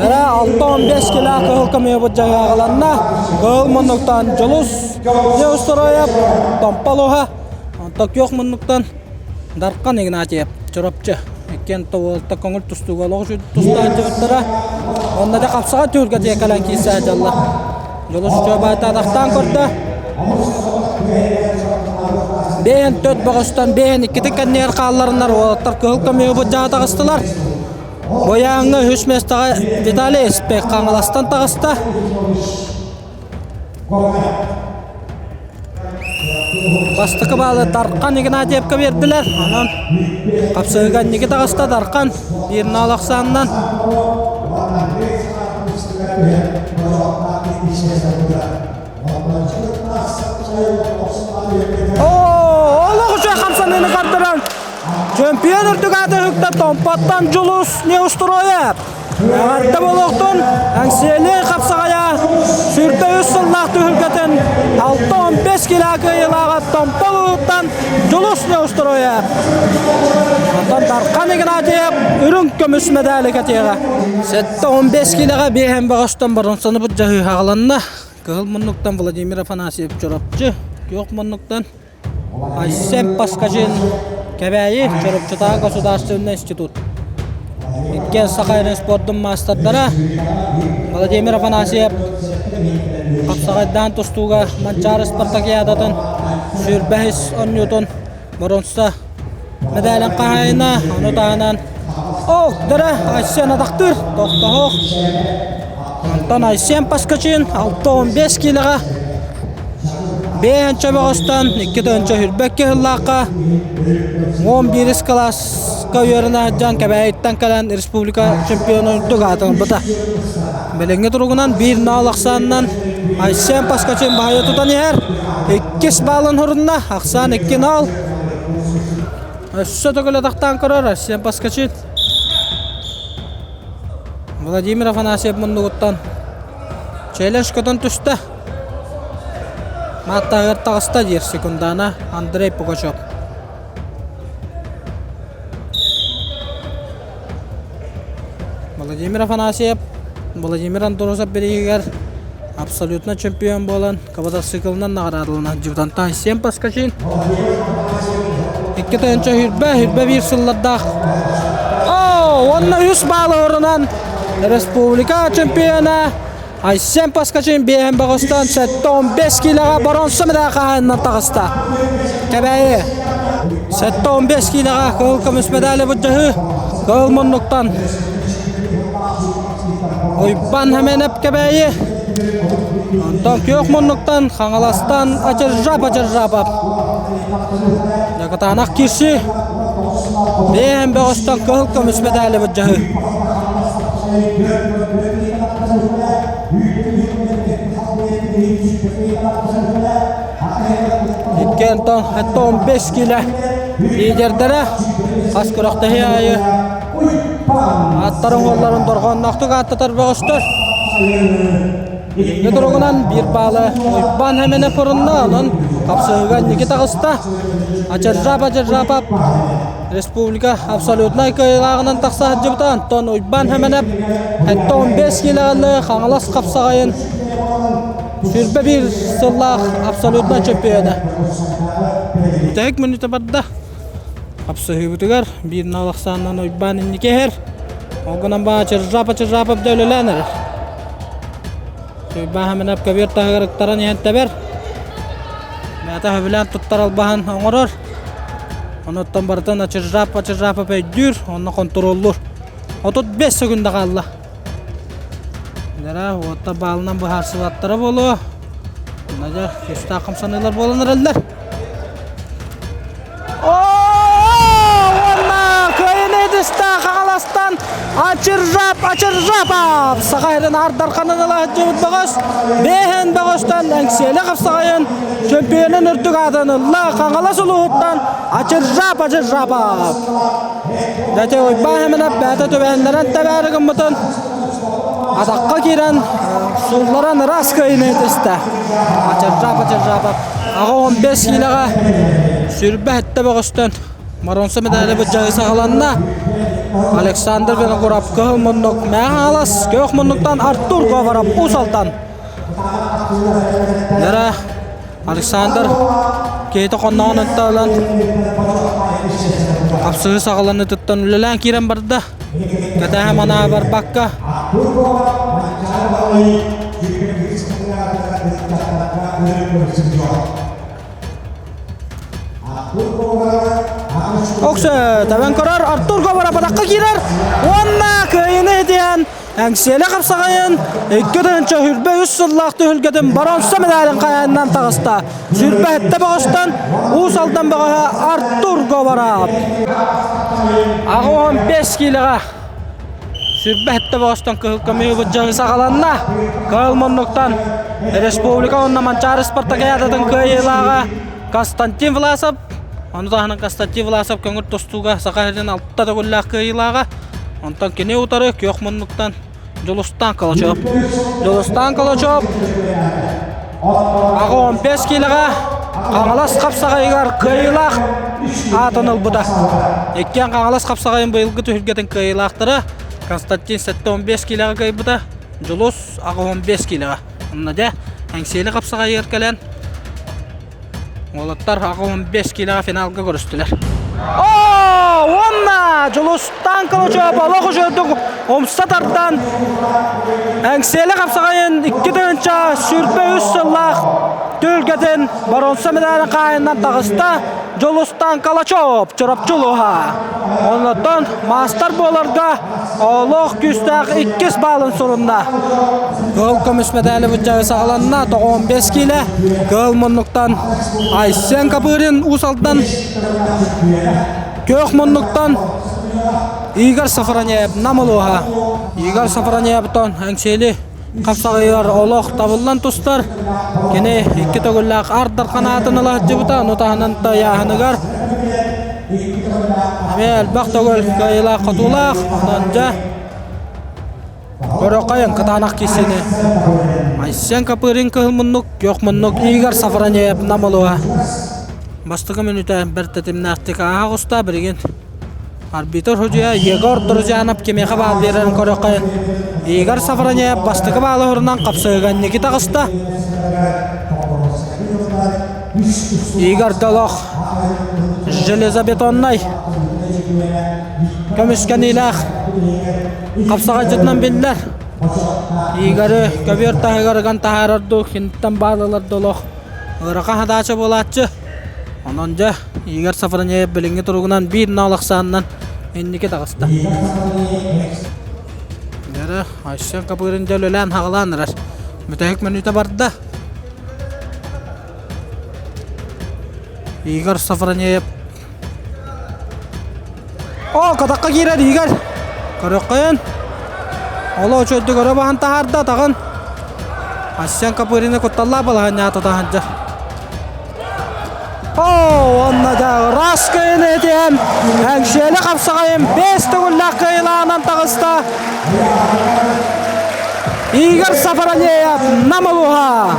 [SPEAKER 5] Эрэ 6-15 килэ кыһыл көмүөбүт дьаһаҕаланна. Кыһыл муннуктан Дьулус Неустроев, Томполуһа, онтон күөх муннуктан Дархан Игнатьев, Чурапчы. Иккиэн уолта көҥүл тустууга олох тустаан дьыбыттара. Онно да хапсаҕа түһүлгэтигэр кэлэн киирсэ сылдьаллар. Дьулус Чуобаайта атахтаан көрдө. Бэйэн төрт бөҕөстөн бэйэн иккитин кэннигэр хаалларыннар уолаттар кыһыл көмүһү былдьаһа таҕыстылар. Бойааҥҥа үһүс миэстэҕэ Виталий Эспек Хаҥаластан таҕыста. Бастакы баалы Дархан Игнатьевка биэрдилэр. Онон хапсыһыыга инники таҕыста Дархан биир наал ахсаанынан. Оо, олох үчүгэй хамсаныыны көрдөрөн чемпион үрдүк ааты үктэ Томпоттон Дьулус Неустроев. Эҕэрдэ буолуохтун Эҥсиэли хапсаҕайа 23 сыллаах түһүлгэтин 6-15 килэ кыайыылааҕа Томпо улууһуттан Дьулус Неустроев. Онтон Дархан Игнатьев үрүҥ көмүс мэдээли кэтиэҕэ. 7-15 килэҕэ биэһэн бөҕөстөн боронсону быдьаһыы хаҕаланна. Кыһыл муннуктан Владимир Афанасьев Чурапчы, күөх муннуктан Айсен Паскажин Кэбээйи Чурапчытааҕы государственнай институт. Иккиэн Саха эрин спордун маастардара Владимир Афанасьев хапсаҕайдаан тустууга Манчаары спартакиадатын сүүрбэһис оонньуутун боруонса мэдээлин хаһаайына, ону таһынан Ок, дара Айсен атахтыыр, тохтоһох. Онтон Айсен Паскачин 6-15 киилэҕэ бэйэнчэ бөҕөстөн 2-сүүрбэккэ сыллаахха 11 кылааска үөрэнэ сылдьан Кэбээйиттэн кэлэн республика чемпионун үрдүк аатын ылбыта. Билиҥҥи туругунан биир наал ахсаанынан Айсен Паскачин баһыйа тутан иһэр. Иккис баалын хорунна, ахсаан 2 наал. Өссө төгүл атахтаан көрөр Айсен Паскачин. Владимир Афанасьев муннугуттан челлендж көтөн түстэ. Мааттааҕар таҕыста диир секундана Андрей Пугачев. Владимир Афанасьев Владимир Андросов бирииһигэр абсолютно чемпион буолан квадроциклынан наҕараадаланан сылдьыбытантан Айсен Паскачин 2 хүрбэ, хүрбэ биир сыллардаах уонна үс баалы орунан республика чемпиона Айсен Паскачин биэһин бөҕөстөн 7-15 киилэҕэ боронсо медаль хаһаайынынан таҕыста. Кэбээйи 7-15 киилэҕэ кыһыл көмүс медали былдьаһыы кыһыл муннуктан Уйбан Хэмэнэп Кэбээйи онтон күөх муннуктан Хаҥаластан Ачыржап Ачыржапов Дьакытаанах киирсии биэһин бөҕөстөн кыһыл көмүс медали былдьаһыы. Иккиэн 15 киилэ лидердэрэ хас күрэхтэһии аайы ааттарын уолларын дорҕоонноохтук ааттатар бөҕөстөр. Билиҥҥи туругунан биир баалы Уйбаан Хэмэнэ форунна, онон хапсыһыыга инники таҕыста. Ачыржап Ачыржапов Республика абсолютнай кыайыылааҕынан тахса сылдьыбыта. Онтон Уйбаан Хэмэнэп 75 киилэҕэ Хаҥалас хапсаҕайын 21 сыллаах абсолютнай чемпиона. Бүтэһик мүнүүтэ барда. Хапсыһыыбытыгар биир нал ахсаанынан Уйбаан инники иһэр. Ол гынан баа Чыржапа Чыржапов да үлэлээн эрэр. Уйбаан Хэмэнэп көбүөр таһыгар ыктаран иһэн тэбэр. Бэйэтэ сөбүлээн туттар албаһын оҥорор. Онуттан барытын Ачыржап Ачыржапов өйдүүр, онно хонтуруоллуур. 35 секунда хаалла. Дара уотта баалынан быһаарсыбаттара буолуо. Надя күүстээх хамсаныылар буолан эрэллэр. Уонна кыайыны ытыста Хаҥаластан Ачыржап Ачыржапов Саха сирин Ардарханын ыла сылдьыбыт бөҕөс бэһин бөҕөстөн Эҥсиэли хапсаҕайын чөмпүйүөнүн үрдүк аатын ылла Хаҥалас улууһуттан Ачыржап Ачыржапов Дэтэ Уйбаан Хэмэнэп бэйэтэ түбэһиннэрэн тэбээри гыммытын. Атаққа киирэн сулларан ыраас кыайыыны ытыста. Ачаржаап Ачаржаапап аҕа 15 киилэҕэ сүрбэ сэттэ бөҕөстөн Моронсо медали быдьаһыы саҕаланна. Александр Винокуров кыһыл муннук Мэхалас көөх муннуктан Артур Говоров Уус Алдан. Нара Александр киһитэ хонноҕун ылан хапсыһыы саҕаланыытыттан үлэлээн киирэн барда. Кэтэһэ манаа барбакка Оксө табан көрөр Артур Говоров атахха киирэр уонна кыайыыны итиэн Эҥсиэлэ хапсаҕайын 2023 сыллаах түһүлгэтин боруонса медалын хайаанынан таҕыста. Сүүрбэһиттэ бөҕөстөн Уус Алдан бөҕөһө Артур Говоров. 85 киилэҕэ сүүрбэһиттэ бөҕөстөн кыһыл көмүһү былдьаһыы саҕаланна. Кыһыл муннуктан республика уонна Манчаары спартакиадатын кыайыылааҕа Константин Власов. Ону таһынан Константин Власов көҥүл тустууга Саха сирин алта төгүллээх кыайыылааҕа. Онтон кини утары күөх муннуктан Дьулустаан Калачев. Дьулустаан Калачев аҕа 15 киилэҕэ Хаҥалас хапсаҕайыгар кыайыылаах аатын ылбыта. Иккиэн Хаҥалас хапсаҕайын быйылгы түһүлгэтин кыайыылаахтара Константин 75 киилэҕэ кыайбыта, Дьулус аҕа 15 киилэҕэ. Онно дьэ Эҥсиэли хапсаҕайыгар кэлэн Уолаттар аҕа 15 киилэҕэ финалга көрүстүлэр. Оо, уонна Дьулустаан Калачев олох үчүгэйдик умса тардан Эҥсиэли хапсаҕайын 2023 сыллаах түһүлгэтин боруонса медалын хаайынан таҕыста Дьулустаан Калачев Чурапчы улууһа. Оннуттан маастар буоларга олох күүстээх иккис баалын сурунна. Кыһыл көмүс мэдээли быдьаҕы саҕаланна 95 киилэ. Кыһыл муннуктан Айсен Копырин Уус Алдан Күөх муннуктан Игорь Сафронеев Нам улууһа. Игорь Сафронеевтан Эҥсиэли хапсаҕайыгар олох табыллан тустар. Кини икки төгүллээх ардар ханаатын ыла сылдьыбыта, ону таһынан тайааһыныгар эмиэ элбэх төгүл кыайыылаах хотуулаах. Онон дьэ көрөххөйөн кытаанах киирсиини Айсен Копырин кыһыл муннук, күөх муннук Игорь Сафронеев Нам улууһа. Бастакы мүнүүтэ бэрт тэтимнээхтик ааһа оҕуста билигин Арбитр судьуйа Егор Друзьянов кимиэхэ баал биэрэрин көрүөххэ. Игорь Сафронеев бастакы баалы уһурунан хапсыһыыга инники таҕыста. Игорь Долох железобетоннай көмүскэниилээх хапсаҕайдьытынан биллэр. Игоры көбүөр таһыгар ыган таһаарар дуу, киниттэн баал ылар Долох ыарахан хадаача буолааччы. Онон дьэ, Игорь Сафронеев билиҥҥи туругунан биир ноол ахсаанынан инники таҕыста. Дьэрэ, Айсен Копырин дьэ үлэлээн хаҕалаан эрэр. Бүтэһик мүнүүтэ барда. Игорь Сафронеев О, катахха киирэр Игорь. Көрөххөйөн. Оло үчүгэйдик өрө баһан таһаарда атаҕын. Айсен Копырины кутталлаах балаһанньаҕа тута сылдьар. О, уонна да ыраас кыайыыны этиһэн, Эҥсиэли хапсаҕайын бэс төгүллээх кыайыылааҕынан таҕыста. Игорь Сафронеев Нам улууһа.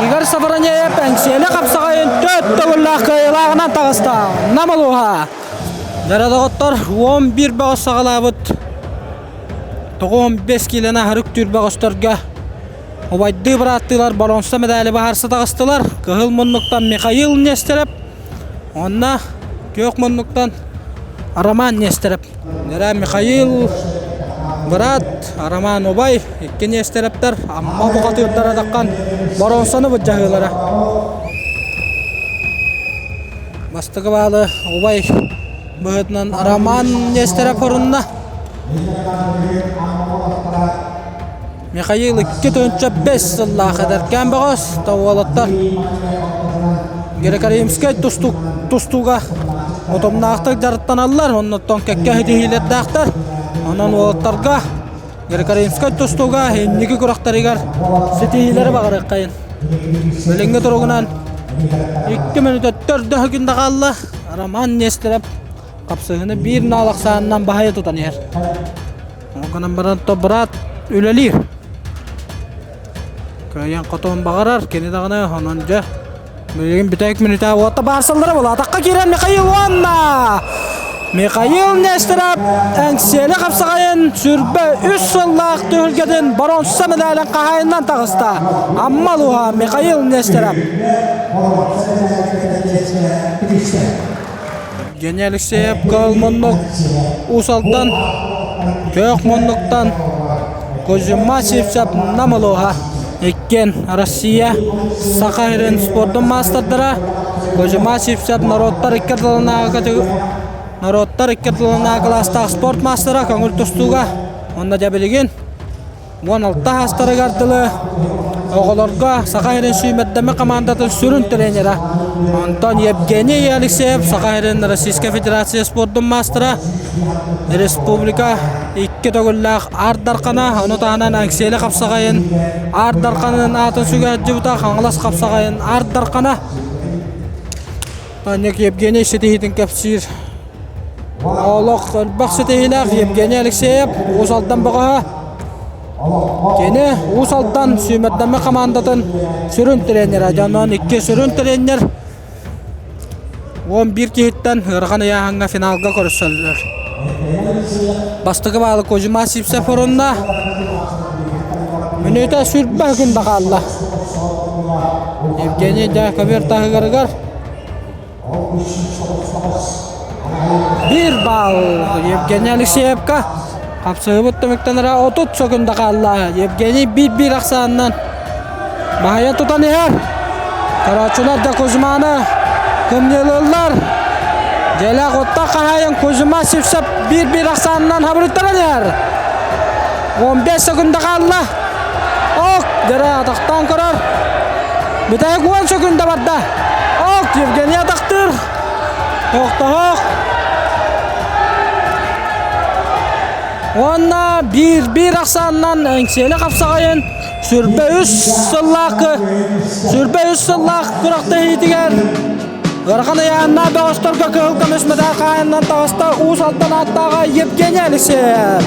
[SPEAKER 5] Игорь Сафронеев Эҥсиэли хапсаҕайын төрт төгүллээх кыайыылааҕынан таҕыста. Нам улууһа. Дьэ доҕоттор, 11 бөҕөс саҕалаабыт 95 киилэни аһары үктүүр бөҕөстөргө убайдыы бырааттыылар боруонса медали баһарса таҕыстылар. Кыһыл муннуктан Михаил Нестеров уонна күөх муннуктан Роман Нестеров. Нэрэ Михаил быраат, Роман убай икки Нестеровтар Амма бухатыырдара таххан боруонсаны былдьаһыылара. Бастакы баалы убай быһыытынан Роман Нестеров хорунна. Михаил 2005 сыллаах эдэркээн бөҕөс уолаттар Греко-римскэй тустууга утумнаахтык дьарыктаналлар, оннуттан кэккэ ситиһиилэрдээхтэр. Онон уолаттарга Греко-римскэй тустууга инники күрэхтэригэр ситиһиилэри баҕарыаххайын. Билиҥҥи туругунан 2 мүнүүтэ төрдө күн хаалла. Роман Нестеров. Хапсыһыны биир наал ахсаанынан баһайа тутан иһэр. Ол гынан баран то брат үлэлиир. Кыайан хотон баҕарар, кини даҕаны онон дьэ билигин бүтэһик мүнүүтэ уотта баарсаллара буолла. Атахха киирэн Михаил уонна Михаил Нестеров Эҥсиэли хапсаҕайын сүрбэ үс сыллаах түһүлгэтин боруонса медалын хаһаайынынан таҕыста. Амма улууһа Михаил Нестеров. Евгений Алексеев кыл муннук Уус Алдан Көөх муннуктан Кузьма Сивцев Нам улууһа иккиэн Россия Саха сирин спордун маастардара Кузьма Сивцев норуоттар икки ардыларынааҕы норуоттар икки ардыларынааҕы кылаастаах спорт маастара көҥүл тустууга уонна дьэ билигин 16 саастарыгар дылы оҕолорго Саха сирин сүүмэрдэммит хамаандатын сүрүн тренера. Онтон Евгений Алексеев Саха сирин Российскай Федерация спордун маастара, республика икки төгүллээх Аар Дархана, ону таһынан Аҥсиэли хапсаҕайын Аар Дарханын аатын сүгээччибитэ Хаҥалас хапсаҕайын Аар Дархана. Маннык Евгений ситиһиитин кэпсиир. Олох элбэх ситиһиилээх Евгений Алексеев Уус Алдан бөҕөһө. Кини Уус Алдан сүүмэрдэммит хамаандатын сүрүн тренерэ. Дьоннон икки сүрүн тренер 11 киһиттэн ыарахан ыйааһыҥҥа финалга көрсөллөр. Бастакы баалы Кузьма Сивцев орунна. Мүнүүтэ сүрбэ күн да хаалла. Евгений дьэ көбүөр таһыгарыгар Биир баал Евгений Алексеевка. Хапсыһыбыт түмүктэнэрэ 30 секунда хаалла. Евгений биир-биир ахсаанынан баһыйа тутан иһэр. Көрөөччүлэр да Кузьманы кымньыылыыллар. Дьиэлээх оттон хаһаайын Кузьма Сивцев биир-биир ахсаанынан хабырыттаран иһэр. 15 секунда хаалла. Ок, дьэрэ атахтаан көрөр. Бүтэһик 10 секунда барда. Ок, Евгений атахтыыр. Тохтоһох. Уонна биир-биир ахсаанынан Эҥсиэли хапсаҕайын сүрбэ үс сыллаах сүрбэ үс сыллаах күрэхтэһиитигэр ыарахан ыйааһыннаах бөҕөстөргө кыһыл көмүс медаль хаһаайынынан таҕыста Уус Алдан ааттааҕа Евгений Алексеев.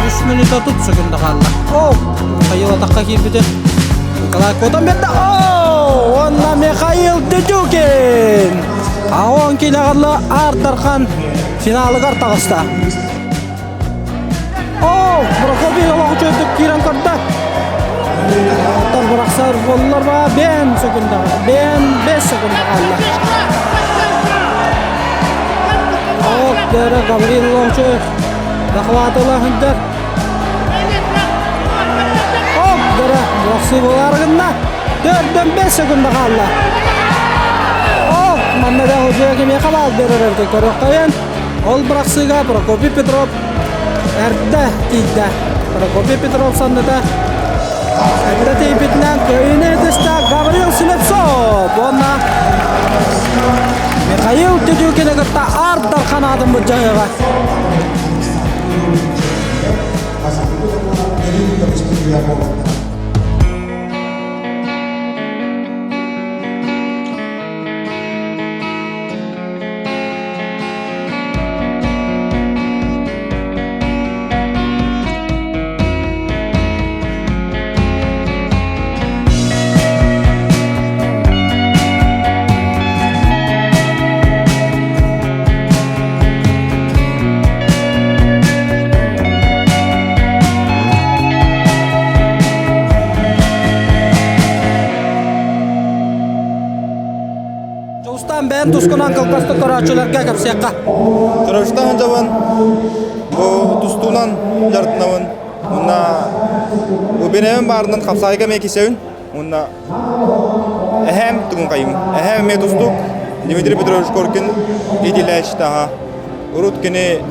[SPEAKER 5] Үс мүнүүтэ 30 секунда хаалла. О, Михаил атахха киирбитин. Николай Котон берді. О, онна Михаил Дедюкин. Аон килеғарлы Ар-Дархан финалыгар таҕыста. О, Прокопий олох үчүгэйдик киирэн көрдө. Оттор бырахсар буоллар ба бен секундаҕа, бен 5 секунда хаалла. Ок, дөрө Гаврил Лоҥчуев захватыла сылдьар. Оп, дөрө бырахсыы буолар гынна. Төрдөн 5 секунда хаалла. Оп, манна да хожуя кимиэхэ баал берер эбит көрүөххэйэн. Ол бырахсыыга Прокопий Петров эрдэ тиийдэ. Прокопий Петров санныта эрдэ тиийбитинэн кыайыыны ытыста Гаврил Слепцов уонна Михаил Дедюкины кытта Аар Дархан аатын былдьаһыаҕа. Дьулустаан бэйэн тускунан кылгастык көрөөччүлэргэ кэпсиэххэ.
[SPEAKER 16] Чурапчытан сылдьабын, бу тустуунан дьарыктанабын. Уонна бу бириэмэм баарынан хапсаайга эмиэ кисэбин. Уонна эһээм тугун хайым. Эһээм эмиэ тустуук Дмитрий Петрович Коркин иитиллээччи Урут кини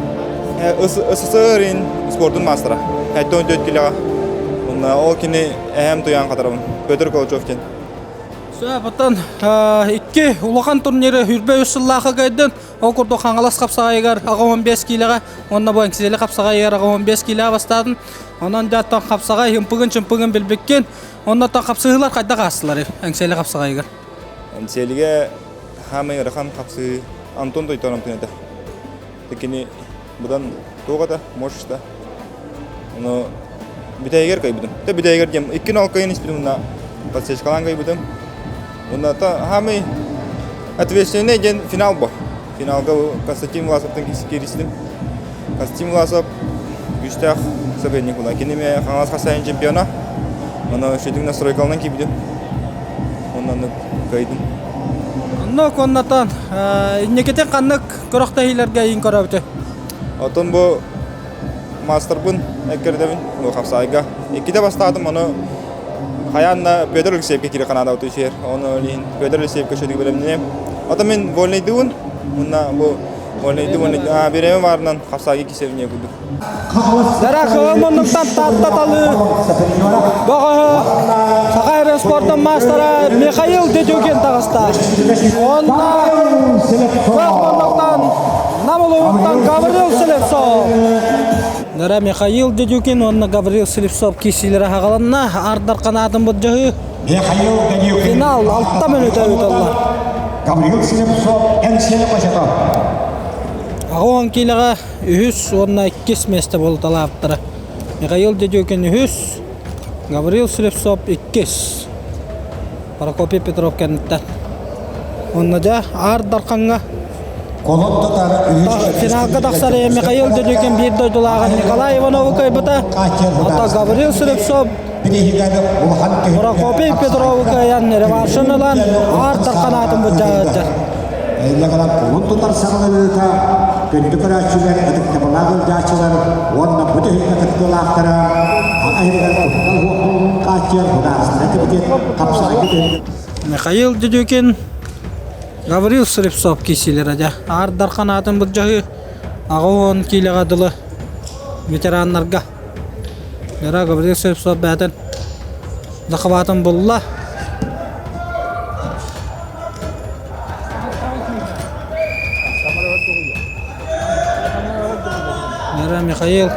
[SPEAKER 16] СССР спордун маастара. 74 килоҕа. Уонна ол кини эһээм туйаан хатарабын. Петр Колычев диэн.
[SPEAKER 5] Сөп, оттон икки улахан турниры хүрбэ үс сыллаахы кыайдын. Ол курдук Хаҥалас хапсаҕайыгар 85 киилэҕэ уонна бу Эҥсиэли хапсаҕайыгар 85 киилэҕэ бастаатын. Онон дьэ оттон хапсаҕай ымпыгын-чымпыгын билбиккин. Онно оттон хапсыһыылар хайдах аастылар Эҥсиэли хапсаҕайыгар?
[SPEAKER 16] Эҥсиэлигэ хаамай ыарахан хапсыһыы Антон Тойтоном этэ. Кини быдан туох это, можешь да. Ону бүтэйигэр кыайбытым. Тэ бүтэйигэр диэн икки нол кыайан испитим уонна подсечкалаан кыайбытым. Уонна хаамай ответственный диэн финал бо. Финалга Константин Власовтан кииристим. Константин Власов күүстээх соперник була. Кини эмиэ Хаҥалас хасайын чемпиона. Онно үчүгэй настройкаланан киирбитим. Онно кыайдым.
[SPEAKER 5] Онно коннатан инникитин ханнык күрэхтэһиилэргэ иин көрөбүтүй?
[SPEAKER 16] Оттон бу маастарбын эккирдэбин бу хапсаайга. Иккитэ бастаатым, ону хайаан да Петр Алексеевка киирэ Канадаҕа түсүөр. Ону иһин Петр Алексеевка үчүгэй бэлэмнэниэм. Оттон мин вольнайдыыбын. Уонна бу вольнайдыы вольнайдыы бириэмэ баарынан хапсаайга кисэбин курдук.
[SPEAKER 5] Дара кыһыл муннуктан Таатта талыы бөҕөһө Саха эрэ спортун маастара Михаил Дедюкин таҕыста. Онно көх муннуктан Нам улууһуттан Гаврил Слепцов. Дара Михаил Дедюкин уонна Гаврил Слепцов киирсиилэрэ хаҕаланна. Ардар канаатын былдьаһыы.
[SPEAKER 11] Михаил Дедюкин.
[SPEAKER 5] Финал 6 мүнүүтэ ыытыллар.
[SPEAKER 11] Гаврил Слепцов Эҥсиэли хочото.
[SPEAKER 5] 80 киилэҕэ үһүс уонна иккис миэстэ буолуталаабыттара. Михаил Дедюкин үһүс, Гаврил Слепцов иккис. Прокопий Петров кэнниттэн. Онно дьэ Аар Дархаҥҥа финалга тахсар Михаил Дедюкин биир дойдулааҕа Николай Иванову кыайбыта. Ото Гаврил Слепцов Прокопий Петрову кыайан реваншын ылан Аар Дархан аатын былдьаабыттар.
[SPEAKER 11] Эйэлэҕинэн кулун тутар саҕаланыыта күндү көрөөччүлэр, ытыктабылаах ыалдьааччылар уонна бу түһүлгэ кыттыылаахтара Аҕа иһигэр куттал суох буолуутун хааччыйар судаарыстыба кэмитиэт хапсаҕайга түһүлгэ
[SPEAKER 5] Михаил Дедюкин, Гаврил Слепцов киирсиилэрэ дьэ Аар Дархан аатын былдьаһыы 80 киилэҕэ дылы ветераннарга Вера Гаврил Слепцов бэйэтин захватын булла. Вера Михаил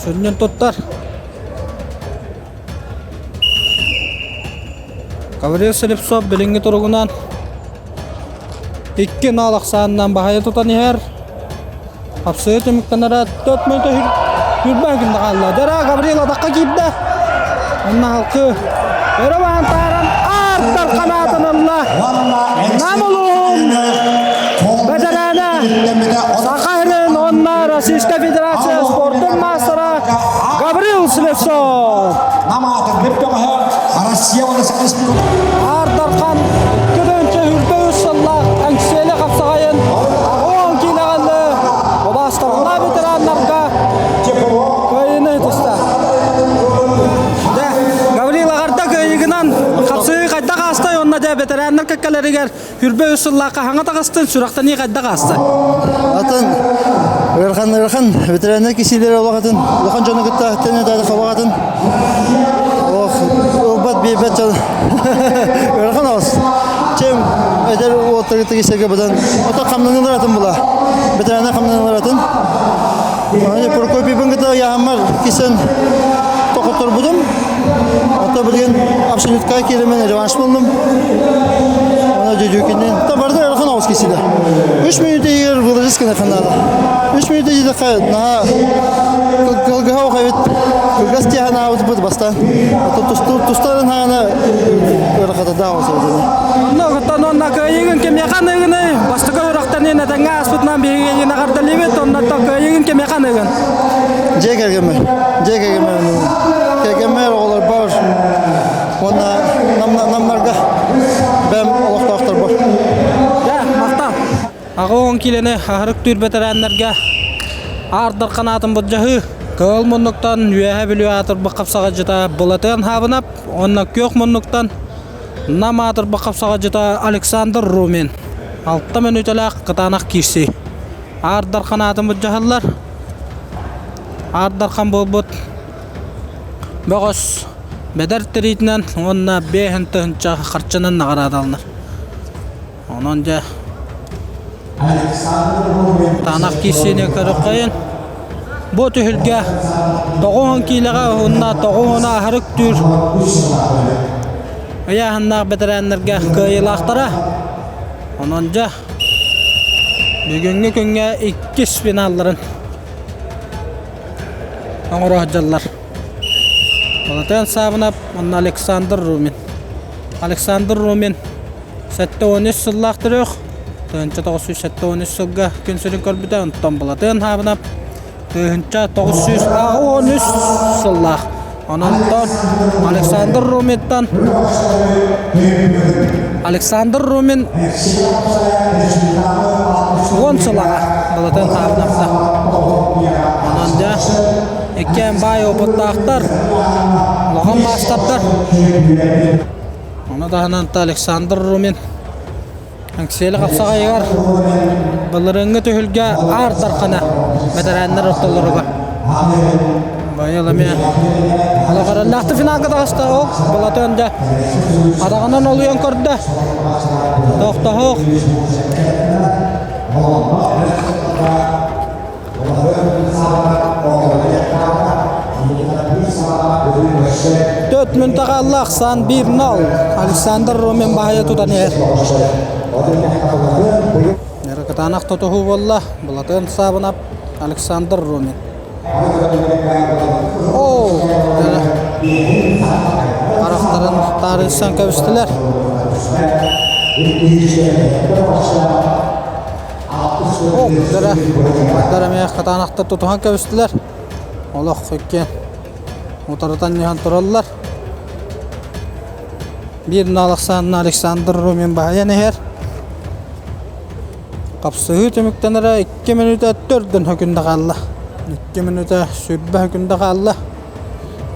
[SPEAKER 5] сүнньүн туттар. Гаврил Слепцов билиҥҥи туругунан 2-0 ахсаанынан баһыйа тутан иһэр. Хапсыы түмүктэнэрэ 4 мүнүүтэ хүрбэ гынна хаалла. Дьара Гаврил атахха киирдэ. Онно халкы өрө баһан тааран аартар ханаатын ылла. Нам улууһун бэтэрээнэ Саха сирин уонна Российскай Федерация спордун маастара Гаврил Слепцов. Аар Дархан көдөнчө үрбэ үс сыллаах Эҥсиэли хапсаҕайын 80 киилэҕэлли убаастабыллаах ветераннарга кыайыыны ытыста. Дьэ, Гаврил аҕарда кыайыыгынан хапсыһыы хайдах аастай уонна дьэ ветераннар кэккэлэригэр Хүрбэ үс сыллаахха хаҥа таҕыстын, сүрэхтэнии хайдах ааста?
[SPEAKER 12] Атын ыарахан ыарахан ветераннар кисиилэр олох атын улахан дьону кытта тэҥэ даада хабах атын ох ылбат биэрбэт дьон ыарахан оҕус чем эдэр уолаттары кытта кисэргэ быдан ото хамнаныылар атын була ветераннар хамнаныылар атын.
[SPEAKER 17] Прокопийбын кытта яһаммар кисэн тохотторбутум. Ото билигин абсолютка кииримен реванш булдум. Она дьүдьүкинен. Та барда ырахан оҕус кисиле. 3 минут егер выложись кына надо. 3 минут егер наһаа кылгыһа охайбыт кылгас тиэхэ бут бастан. Тустарын хаана ырахатада оҕус.
[SPEAKER 5] Онно оттон онно кыайыгын кимиэхэ аныгыный? Бастакы үрөхтэн этэҥҥэ ааспытынан биһиги эҕэрдэлиибит, оннуттан кыайыгын кимиэхэ аныгын?
[SPEAKER 17] Дьиэ кэргэммэр, дьиэ кэргэммэр кэргэммэр оҕолорбор уонна намнарга бэм олохтоохторбор.
[SPEAKER 5] Дьэ, махтал. Аҕа киилэни аһарык түүр бэтэрээннэргэ аардар канаатын былдьаһыы Кыыл муннуктан Үөһэ Бүлүү аатырбыт хапсаҕайдьыта Былатыан Хаабынап уонна Күөх муннуктан Нам аатырбыт хапсаҕайдьыта Александр Румин. Алта мүнүүтэлээх кытаанах киирсии. Аар Дархан аатын былдьаһаллар. Аар Дархан буолбут бөҕөс бэдэр тириитинэн уонна биэһин тыһыынча харчынан наҕараадаланар. Онон дьэ кытаанах киирсиини көрүөххэйин. Бу түһүлгэ 90 киилэҕэ уонна 90 аһары үктүүр ыйааһыннаах бэтэрээннэргэ кыайыылаахтара. Онон дьэ бүгүҥҥү күҥҥэ иккис финалларын оҥоро сылдьаллар. Балатыан Саабынап уонна Александр Румин. Александр Румин 73 сыллаах төрүөх, 1973 сылга күн сирин көрбүтэ, онтон Былатыан Хаабынап 1983 сыллаах. Онон Александр Румиттан Александр Румин 10 сыл аҕа Былатыан Хаабынапта. Онон дьэ иккиэн баай опыттаахтар, улахан маастардар. Ону таһынан Александр Румин Эҥсиэли хапсаҕайыгар былырыыҥҥы түһүлгэ Аар Дархана бэтэрээннэр ортолоругар Байыл эмиэ олох эрэллээхтик финалга таҕыста ол Былатыан дьэ атаҕынан олуйан көрдө тохтоһуох Төрт мүнтаҕаллаах сан 1-0. Александр Ромин баһыйа тутан иһэр. Кытаанах тутуһуу буолла. Былатыан Саабынап, Александр Ромин. Оо, харахтарын таарыйсан кэбистилэр. Октара, бардара эмиэ хатаанахтар тутуһан кэбистилэр. Олох икки утарытан ньыһан тураллар. Биир Александр Александр Румин баһыйан иһэр. Хапсыһыы түмүктэнэрэ 2 мүнүүтэ төрдүн хөкүндэ хаалла. 2 мүнүүтэ сүүрбэ хөкүндэ хаалла.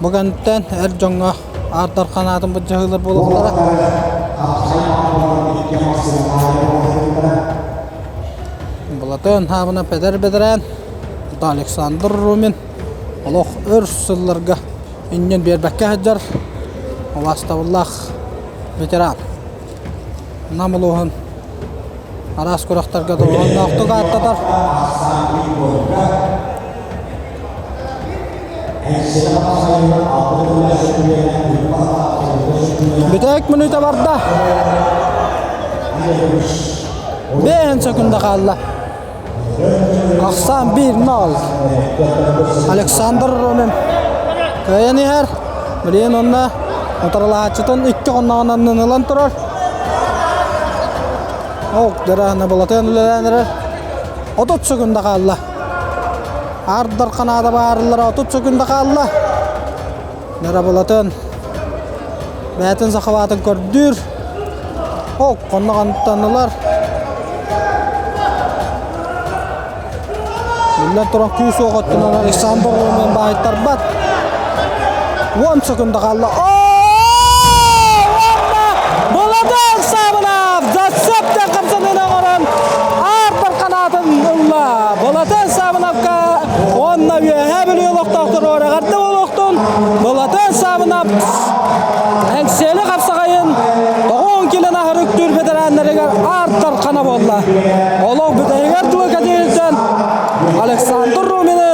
[SPEAKER 5] Бу кэнниттэн эр дьоҥҥо аардар ханаатын былдьаһыылар буолаллара. Былатыан Хаабына педер бэтэрээн Александр Румин олох өр сылларга иннин биэрбэккэ сылдьар убаастабыллаах ветеран. Нам улууһун араас күрэхтэргэ дорҕоонноохтук ааттатар. Бүтэһик мүнүүтэ барда. Бэһин сөкүндэ хаалла. Ахсаан 1-0. Александр Ромин кыайан иһэр. Билигин онно утарылааччытын икки хонноҕунан ылан турар. Ол дьараана Былатыан үлэлээн эрэр. 30 секунда хаалла. Ардар ханаада баарылара 30 секунда хаалла. Нара Былатыан бэйэтин сахалаатын көрдүүр. Ол хонноҕунтан ылар. Биллэн туран күүс уох өттүнэн Александр Румин баайтарбат. 10 секунда хаалла. Былатан Сабынов зацептен хамсаныыны оҥорон аардар канаатын ылла. Былатан Сабыновка уонна Үөһээ Бүлүү олохтоохторугар эҕэрдэ буолуохтун. Былатан Сабынов Эҥсиэли хапсаҕайын тоҕуон килэн аһары үктүүр бэтэрээннэригэр аардар хана буолла. Олох бүтэһигэр тылы кэтииртэн Александр Румины.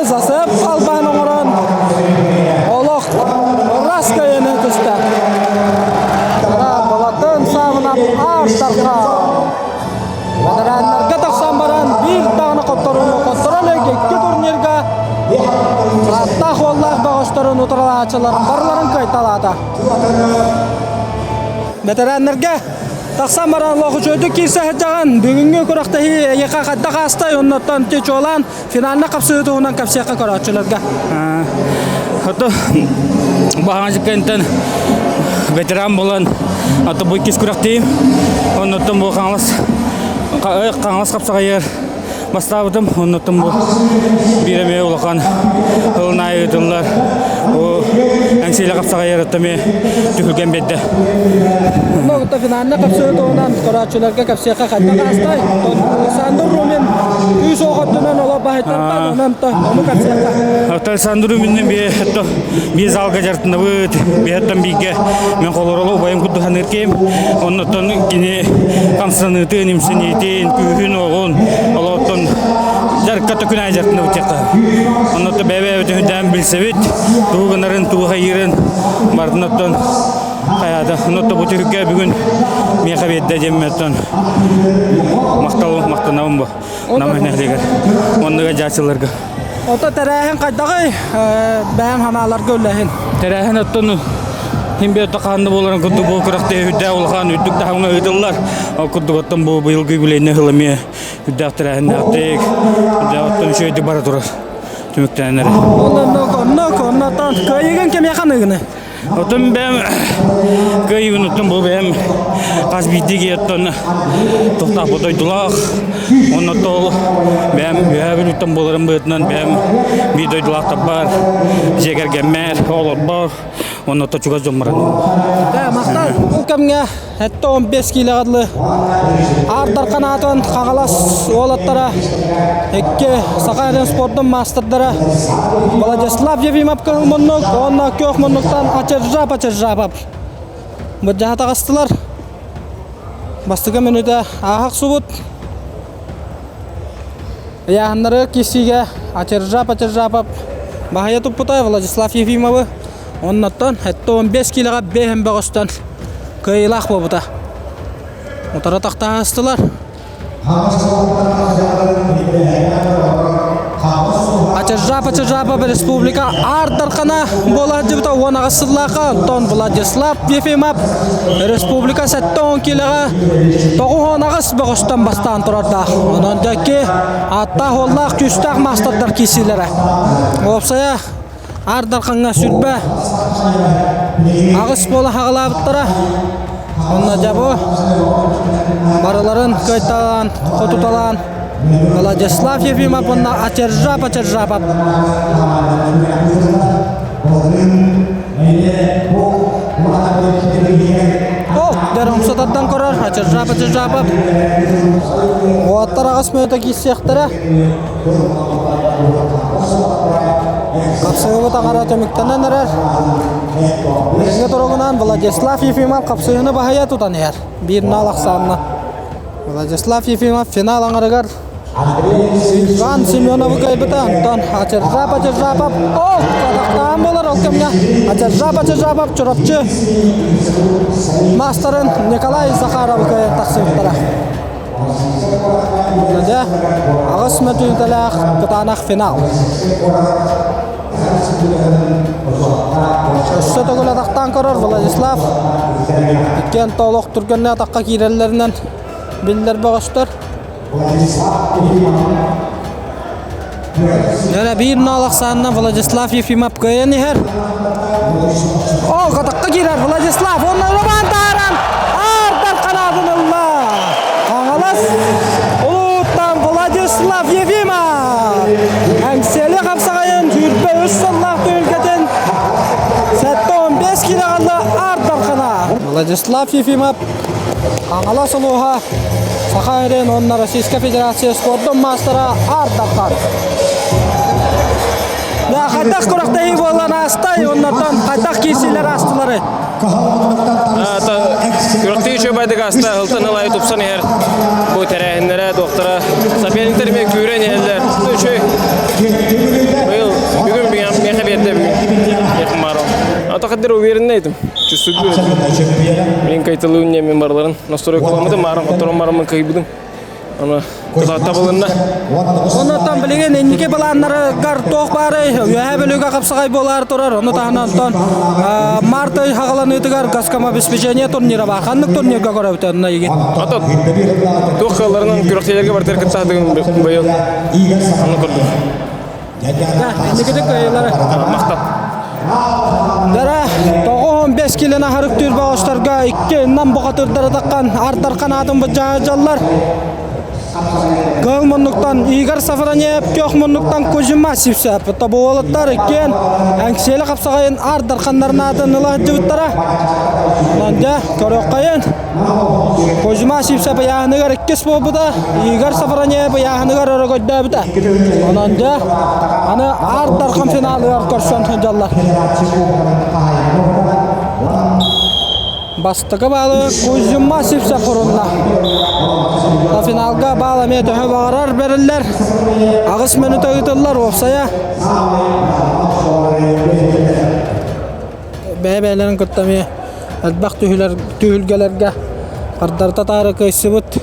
[SPEAKER 5] Онтон утарылааччыларын барыларын кыайталаата. Бэтэрээннэргэ тахсан баран олох үчүгэйдик киирсэ сылдьаҕын. Бүгүҥҥү күрэхтэһии эйиэхэ хайдах аастай? Оннуттан чуолаан финальнай хапсыһыы туһунан кэпсиэххэ көрөөччүлэргэ.
[SPEAKER 18] Ото баһаҥачыккантан ветеран буолан ото бу иккис күрэхтиим. Оннуттан бу Хаҥалас Хаҥалас хапсаҕайыгар бастаабытым. Оннуттан бу биир эмиэ улахан ылын аайы ыытыллар. Бу Эҥсиэлэ хапсаҕайыгар эмиэ түһүлгэн биэрдэ.
[SPEAKER 5] Онно финальнай хапсыһыы туһунан көрөөччүлэргэ кэпсиэххэ хайдах аастай? Александр Румин күүс оҕоттунан олох баһыйтартан онон ону кэпсиэххэ.
[SPEAKER 18] Александр Руминнин бие залга дьартынабыт, биһэттэн бииргэ мен холоролу убайым курдук саныыр киһим. Оннуттан кини хамсаныытын, имсэниитин, күүһүн-уоҕун олоттон дьарыкка төкүн аайы дьартынабыт диэххэ. Оннуттан бэйэ-бэйэбитин үрдээн билсэбит, тугу гынарын, тугу хайыырын барытын оттон хайаата. Оннуттан бу түһүккэ бүгүн миэхэ биэрдэ диэммин оттон махтал махтанабын бу Нам нэһилиэгэр оннуга дьаачыларга.
[SPEAKER 5] Ото тэрээһин хайдаҕый? Бэйэм ханааларга үлэһин.
[SPEAKER 18] Тэрээһин оттон Хим бир хаанды буоларын курдук бу күрэхтэһии үрдээх улахан үрдүк таһымҥа ыытыллар. Ол курдук оттон бу быйылгы үбүлүөйүнэй сыл эмиэ үрдээх тэрээһиннээхтик, үрдээх оттон үчүгэйдик бара турар түмүктэнэн эрэр.
[SPEAKER 5] Оннук, оннук, кыайыгын кимиэхэ аныыгыный?
[SPEAKER 18] Оттон бэйэм кыайыыбын оттон бу бэйэм хас биирдии киһи оттон тохтооппут дойдулаах уонна ол бэйэм Үөһээ Бүлүүттэн буоларым быһыытынан бэйэм биир дойдулаахтарбар, дьиэ кэргэммэр, оҕолорбор уонна оттон чугас дьоммор
[SPEAKER 5] Дьэ, махтал. Ол кэмҥэ Этте 15 киилэҕэ дылы Аар Дархан аатын Хаҥалас уолаттара икки Саха эрин спордун маастардара Владислав Ефимов кыһыл муннук уонна күөх муннуктан Ачыржап Ачыржапов бырдьаһа таҕыстылар. Бастакы мүнүүтэ ааһа охсубут. Ыйааһыннары киирсиигэ Ачыржап Ачыржапов баһыйа туппута Владислав Ефимовы. Оннуттан этте 15 киилэҕэ бэһин бөҕөстөн кыайыылаах буолбута. Утары тахтаһастылар. Ачыржапа Чыржапа республика Аар Дархана буола сылдьыбыта 18 сыллаахха, оттон Владислав Ефимов республика 70 киилэҕэ 98 бөҕөстөн бастаан турардаах. Онон дьэки ааттаах-уоллаах күүстээх маастардар киирсиилэрэ. Уопсайа Аар Дархаҥҥа сүрбэ аҕыс буола хаҕалаабыттара. Онно дьэ бу барыларын кыайталаан, хотуталаан Владислав Ефимов уонна Ачержап Ачержапов. Ол дэр умсататтан көрөр Ачержап Ачержапов. Уоттар аҕыс мүнүүтэ киирсиэхтэрэ. Хапсыһыбыт аҥара түмүктэнэн эрэр. Билиҥҥи туругунан Владислав Ефимов хапсыһыыны баһыйа тутан иһэр. Биир нал ахсаанна. Владислав Ефимов финал аҥарыгар Иван Семеновы кыайбыта. Онтон Ачыржап Ачыржапов ол катахтаан буолар ол кэмҥэ Ачыржап Ачыржапов Чурапчы маастарын Николай Захаровы кыайан тахсыбыттара. Дьэ, аҕыс мөтүүтэлээх кытаанах финал. Өссө төгүл атахтаан көрөр Владислав. Иккиэн толох түргэннэ атахха киирэллэринэн биллэр бөҕөстөр. Дьэ, биир нал ахсаанынан Владислав Ефимов кыайан иһэр. О, катакка киирэр Владислав уонна Роман таһааран аардар ханаатын ылла. Хаҥалас улууттан Владислав Ефимов Эҥсиэли хапсаҕайын 23 сыллаах түһүлгэтин 75 килоҕалла аардар хана. Владислав Ефимов Хаҥалас улууһа Саха сирин уонна Российскай Федерация спордун маастара Аар Да, хайдах күрэхтэһии буолан аастай, оннортон хайдах киирсиилэр аастылары?
[SPEAKER 13] Күрэхтэһии үчүгэй ааста, ылтан ылайы тупсан иһэр бу тэрээһиннэрэ, туохтара соперниктар эмиэ күүрэн иһэллэр. Үчүгэй. Быйыл бүгүн миэхэ биэрдэ бүгүн. Миэхэ маарал. Ата хаддыр уверенный этим. Чувствую. Мен кайталыын мен барларын настройкаламмытым, мааран хотторон бараммын кыйбытым. Оны табылынна.
[SPEAKER 5] Оннуттан билигин инники былааннарыгар туох баарый? Үөһээ Бүлүүгэ хапсаҕай буолаар турар. Ону таһынан онтон март ый хаҕаланыытыгар Госкомобеспечение турнира баар. Ханнык турнирга көрөбүт онно игин?
[SPEAKER 13] Ото туох кыалларынан күрэхтэһиилэргэ бартыгар кыттаатыгын быйыл онно курдук.
[SPEAKER 5] Инникитин кыайыылары.
[SPEAKER 13] Махтал.
[SPEAKER 5] Дара 95 килен аһарык түүр баҕастарга икки нам бухатырдары таққан ардархан атын быдьаа дьаллар. Кыһыл муннуктан Игорь Сафронеев, көх муннуктан Кузьма Сивцев. Тобуолаттар иккиэн Әҥсиэлэ хапсаҕайын ардарханнарын аатын ыла сылдьыбыттара. Онон дьэ, көрүөххэйин. Кузьма Сивцев ыйааһыныгар иккис буолбута, Игорь Сафронеев ыйааһыныгар өрөгөйдөөбүтэ. Онон дьэ, аны Аар Дархан финалыгар көрсөн сылдьаллар. Бастакы баалы Кузьма Сивцев урунна. Финалга баал эмиэ төһө баҕарар бэриллэр. Аҕыс мүнүүтэ ыытыллар уопсайа. Бэйэ-бэйэлэрин кытта эмиэ элбэх түһүлэр түһүлгэлэргэ хардарыта таары кыайсыбыт.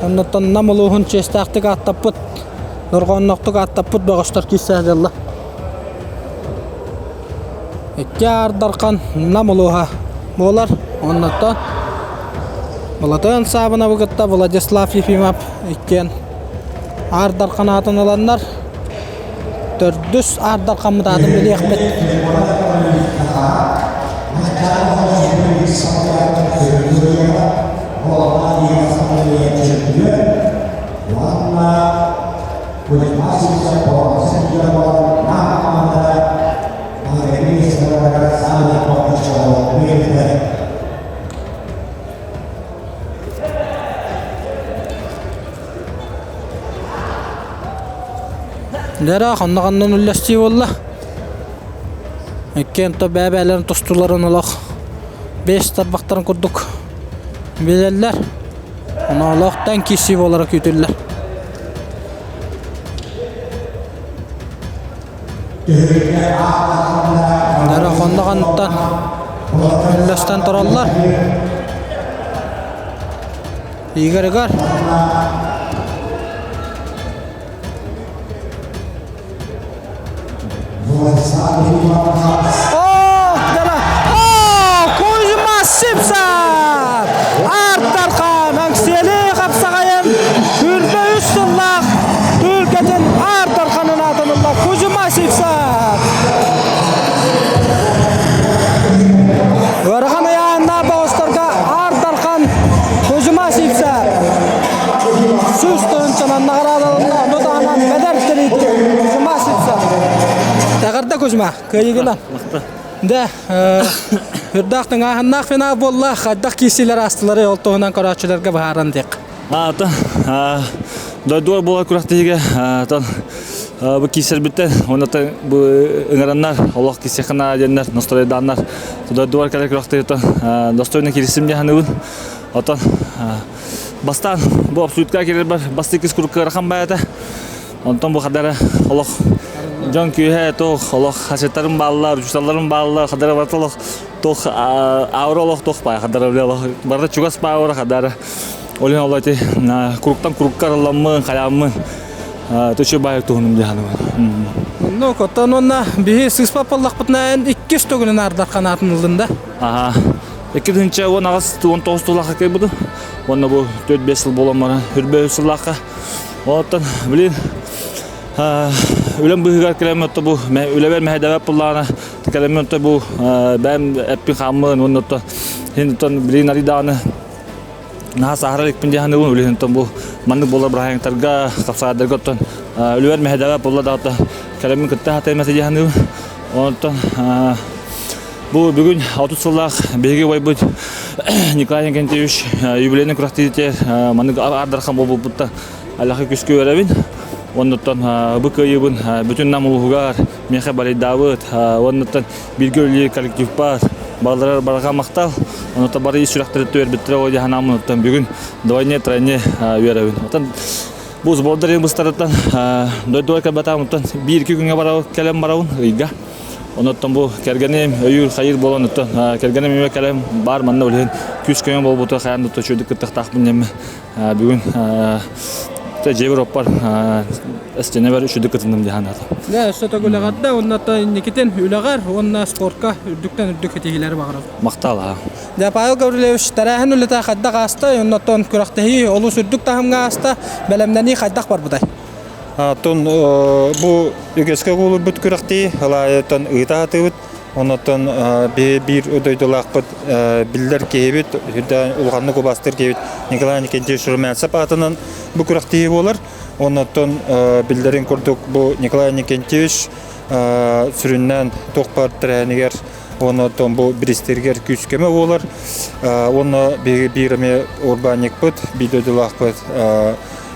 [SPEAKER 5] Оннуттан Нам улууһун чиэстээхтик ааттаппыт, дорҕоонноохтук ааттаппыт бөҕөстөр киирсэ сылдьаллар. Икки Аар Дархан Нам улууһа буолар. Оннуттан Былатыан Саабынабы кытта Владислав Ефимов иккиэн Аар Дархан аатын ыланнар Төрдүс Аар Дархаммыт аатын билиэхпит. Дьэ ханна-ханнан үллэстии буолла. Иккиэн то бэйэ-бэйэлэрин тустууларын олох бэс тарбахтарын курдук билэллэр. Ону олох тэҥ киирсии буолара күүтүллэр. Дьэ ханна-ханныттан үллэстэн тураллар. Игорьгар О, дара! О, Кузьма Сипсов! Ар Дархан Аҥсиэли хапсаҕайын үрдэ үс сыллаах түлкэтин Ар Дарханын аатын ылла Кузьма Сипсов! Ыарахан ыйааһыннаах бөҕөстөргө Аар Дархан Кузьма Сивцев 100 тыһыынчанан наҕараадаланна. Ону таһынан бэдэр тириитин Кузьма Сивцев. Эҕэрдэ Кузьма, кыайыгынан. Дэ, үрдээх тыҥааһыннаах финал буолла. Хайдах киирсиилэр аастылары ол туһунан көрөөччүлэргэ быһааран диэх.
[SPEAKER 19] Ата дойдуга буолар күрэхтэһиигэ atan бу киирсэрбиттэн уонна бу ыҥыраннар олох киирсиэххэ диэннэр настройдааннар дойдугар кэлэр күрэхтэһииттэн достойно киирсим дии саныыбын. Отон бастаан бу абсолютка киирэрбэр бастакы курдук ыарахан баайата. Онтон бу хадара олох дьон күүһэ туох олох хасеттарым бааллар, учууталларым бааллар, хадара барыта олох туох аура олох туох баа хадара олох барыта чугас баа аура хадара Ол иһин ол ити куруктан курукка арылламмын, хайааммын төчө баайык туһунум дии саныыбын.
[SPEAKER 5] Ну, оттон уонна биһи сыыспат буоллахпытына эн иккис төгүлүн аардар ханаатын ыллын да?
[SPEAKER 19] Аха. 2018 19 сыллаахха кэлбитим. Уонна бу 4-5 сыл буолан баран үрбэ сыллаахха. Оттон блин үлэм быыһыгар кэлэммин отто бу үлэбэр мэһэйдэбэт буллаҕына кэлэммин отто бу бэйэм эппин хааммын уонна отто хин блин арыйдаҕына наһаа сааһыра иликпин дии саныыбын үлэһинтэн бу маннык буолар бырааһынньыктарга хапсаҕайдарга оттон үлүбэр мэһэйдэҕэ буолла да кэлэммин кытта сатыам этэ дии саныыбын онтон бу бүгүн 30 сыллаах биһиги убайбыт Николай Иннокентьевич юбилейный күрэхтэһиитигэр маннык аардархан буолбуппуттан аллахы күскэ үөрэбин оннуттан бу кыайыыбын бүтүн Нам улууһугар миэхэ барыйдаабыт уоннуттан бииргэ үлэлиир коллективпар барыларыгар барҕа махтал. Онута бары ис сүрэхтэрин үөрбүттэрэ ол дьаһанааммын оттон бүгүн двойне тройне үөрэбин. Оттон бу сбордар быстарыттан дойдуга кэлбэтаҕым оттон биир-икки күҥҥэ барабын кэлэн барабын ыйга. Онуттан бу кэргэним өйүүр хайыр буолан оттон кэргэним эмиэ кэлэн баар манна үлэһин күүс көмө буолбута хайаан да үчүгэйдик кыттыахтаахпын диэммин бүгүн дьиэбэр оппар эстенебер үчүгэйдик кытынным дии санаатым.
[SPEAKER 5] Дьэ, өссө төгүл эҕэрдэ уонна инникитин үлэҕэр уонна спортка үрдүктэн үрдүк ситиһиилэри баҕарабын.
[SPEAKER 19] Махтал аҕа.
[SPEAKER 5] Дьэ, Павел Гаврильевич, тэрээһин үлэтэ хайдах ааста, оннуттан күрэхтэһии олус үрдүк таһымҥа ааста, бэлэмнэнии хайдах барбытай?
[SPEAKER 16] Оттон бу үгэскэ куулурбут күрэхтии ылаайыттан ыыта сатыыбыт. Оннуттан биир дойдулаахпыт биллэр киһибит, үрдээн улаханнык убаастыыр киһибит Николай Никитич Румянцев аатынан бу күрэхтии буолар. Оннуттан биллэрин курдук бу Николай Никитич сүрүннээн туох баар тэрээһинигэр уонна оттон бу биристэригэр күүс-көмө буолар. Уонна биир эмиэ урбаанньыкпыт, биир дойдулаахпыт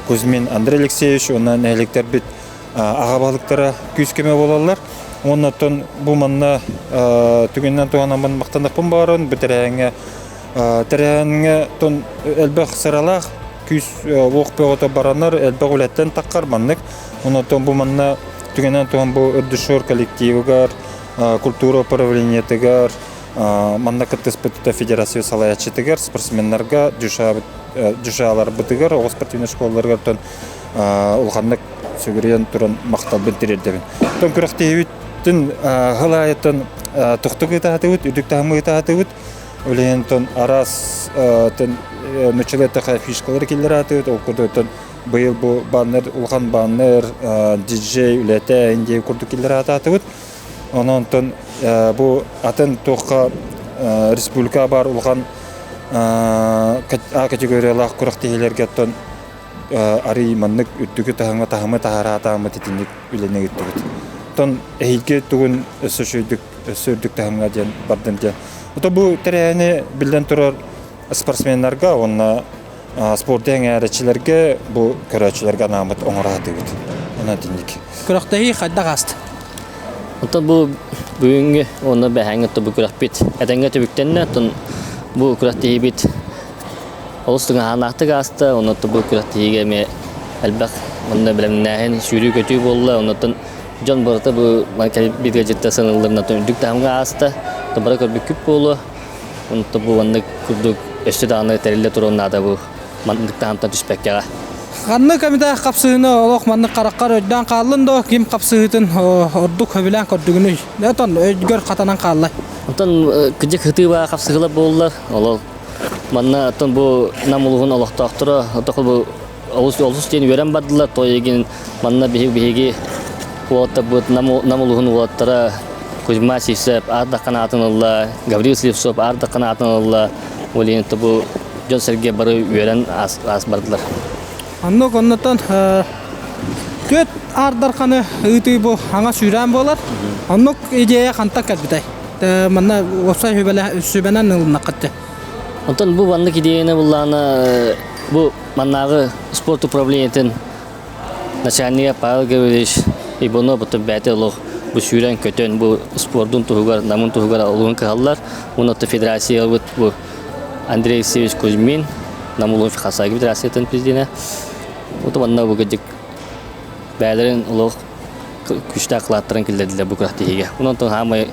[SPEAKER 16] Кузьмин Андрей Алексеевич уонна нэһилиэктэрбит аҕа баһылыктара күүс-көмө буолаллар. Уонна оттон бу манна түгэнинэн туһанаммын махтаныахпын баҕарабын. Бу тэрээһиҥҥэ тэрээһиҥҥэ тон элбэх сыралаах күүс уох бөҕөтө баранар, элбэх үлэттэн таххар маннык. Онон бу манна түгэнинэн туһан бу Өрдүшор коллективыгар культура управлениетыгар манна кыттыспыт федерация салайааччытыгар, спортсменнарга, дюшаларбытыгар, оҕо спортивнай школаларыгар улаханнык сүгүрүйэн туран махталбын тириэрдэбин. Оттон күрэхтэһиибитин сыл аайыттан тохтук ыытаатыбыт, үрдүк таһымы ыытаатыбыт. Үлэһин араас нуччалыы фишкалары киллэрээтибит. Ол курдук быйыл бу баннер, улахан баннер, диджей үлэтэ индия курдук киллэрээтибит. Онон онтон бу атын туохха республика баар улахан А категориялаах күрэхтэһиилэргэ оттон арый маннык үрдүкү таһымҥа таһымы таһараатааммыт итинник үлэни ыыттыбыт. Оттон эһиги тугун өссө үчүгэйдик өссө үрдүк таһымҥа диэн бардым диэн. Ото бу тэрээһини биллэн турар спортсменнарга уонна спорду эҥээрээччилэргэ бу көрөөччүлэргэ анааммыт оҥоро сатыыбыт. Онон итинник.
[SPEAKER 5] Күрэхтэһии хайдах ааста?
[SPEAKER 2] Оттон бу бүгүҥҥү уонна бэһээҥҥи бу күрэхпит этэҥҥэ түбүктэннэ. Оттон бу күрэхтэһиибит олус тыҥаһааннаахтык ааста. Онон бу күрэхтэһиигэ эмиэ элбэх онно бэлэмнээһин, сүүрүү-көтүү буолла. Оннуттан дьон барыта бу бииргэ дьиттэ сыаналыырынан үрдүк таһымҥа ааста. Бары көрбүккүт буолуо. Онто бу маннык курдук өссө даҕаны тэриллэ туруон наада бу маннык таһымтан түспэккэҕэ.
[SPEAKER 5] Ханнык эмитэ хапсыһыыны олох маннык хараххар өйдөөн хааллын да ким хапсыһыытын ордук сөбүлээн көрдүгүнүй? Отон өйгөр хатанан хаалла.
[SPEAKER 2] Онтон кыдьык хытыы хапсыһыылар буоллар. Олол манна оттон бу Нам улууһун олохтоохторо отох бу олус олус диэн үөрэн бардылар. Той манна биһиги биһиги уолаттарбыт Нам улууһун уолаттара Кузьма Сивцев аардаххан аатын ылла, Гаврил Слепцов аардаххан аатын ылла. Ол иһин бу дьон-сэргэ бары үөрэн аас бардылар.
[SPEAKER 5] Оннук оннуттан түөрт аардарханы ыытыы бу аҥа сүүрээн буолар. Оннук идея хантан кэлбитэй? Манна уопсай сүбэнэн ылыннаххыт
[SPEAKER 2] Онтон бу маннык идеяны буллаана бу маннааҕы спорт управлениетын начальнига Павел Гаврильевич Иванов бутун бэйэтэ олох бу сүүрэн-көтөн бу спордун туһугар, намын туһугар олуһун кыһаллар. Уонна федерациябыт бу Андрей Алексеевич Кузьмин, Нам улуун Хасаги федерациятын президенэ. Вот манна бу кырдьык бэйэлэрин олох күүстээх кылааттарын киллэрдилэр бу күрэхтэһиигэ. Онон хаамай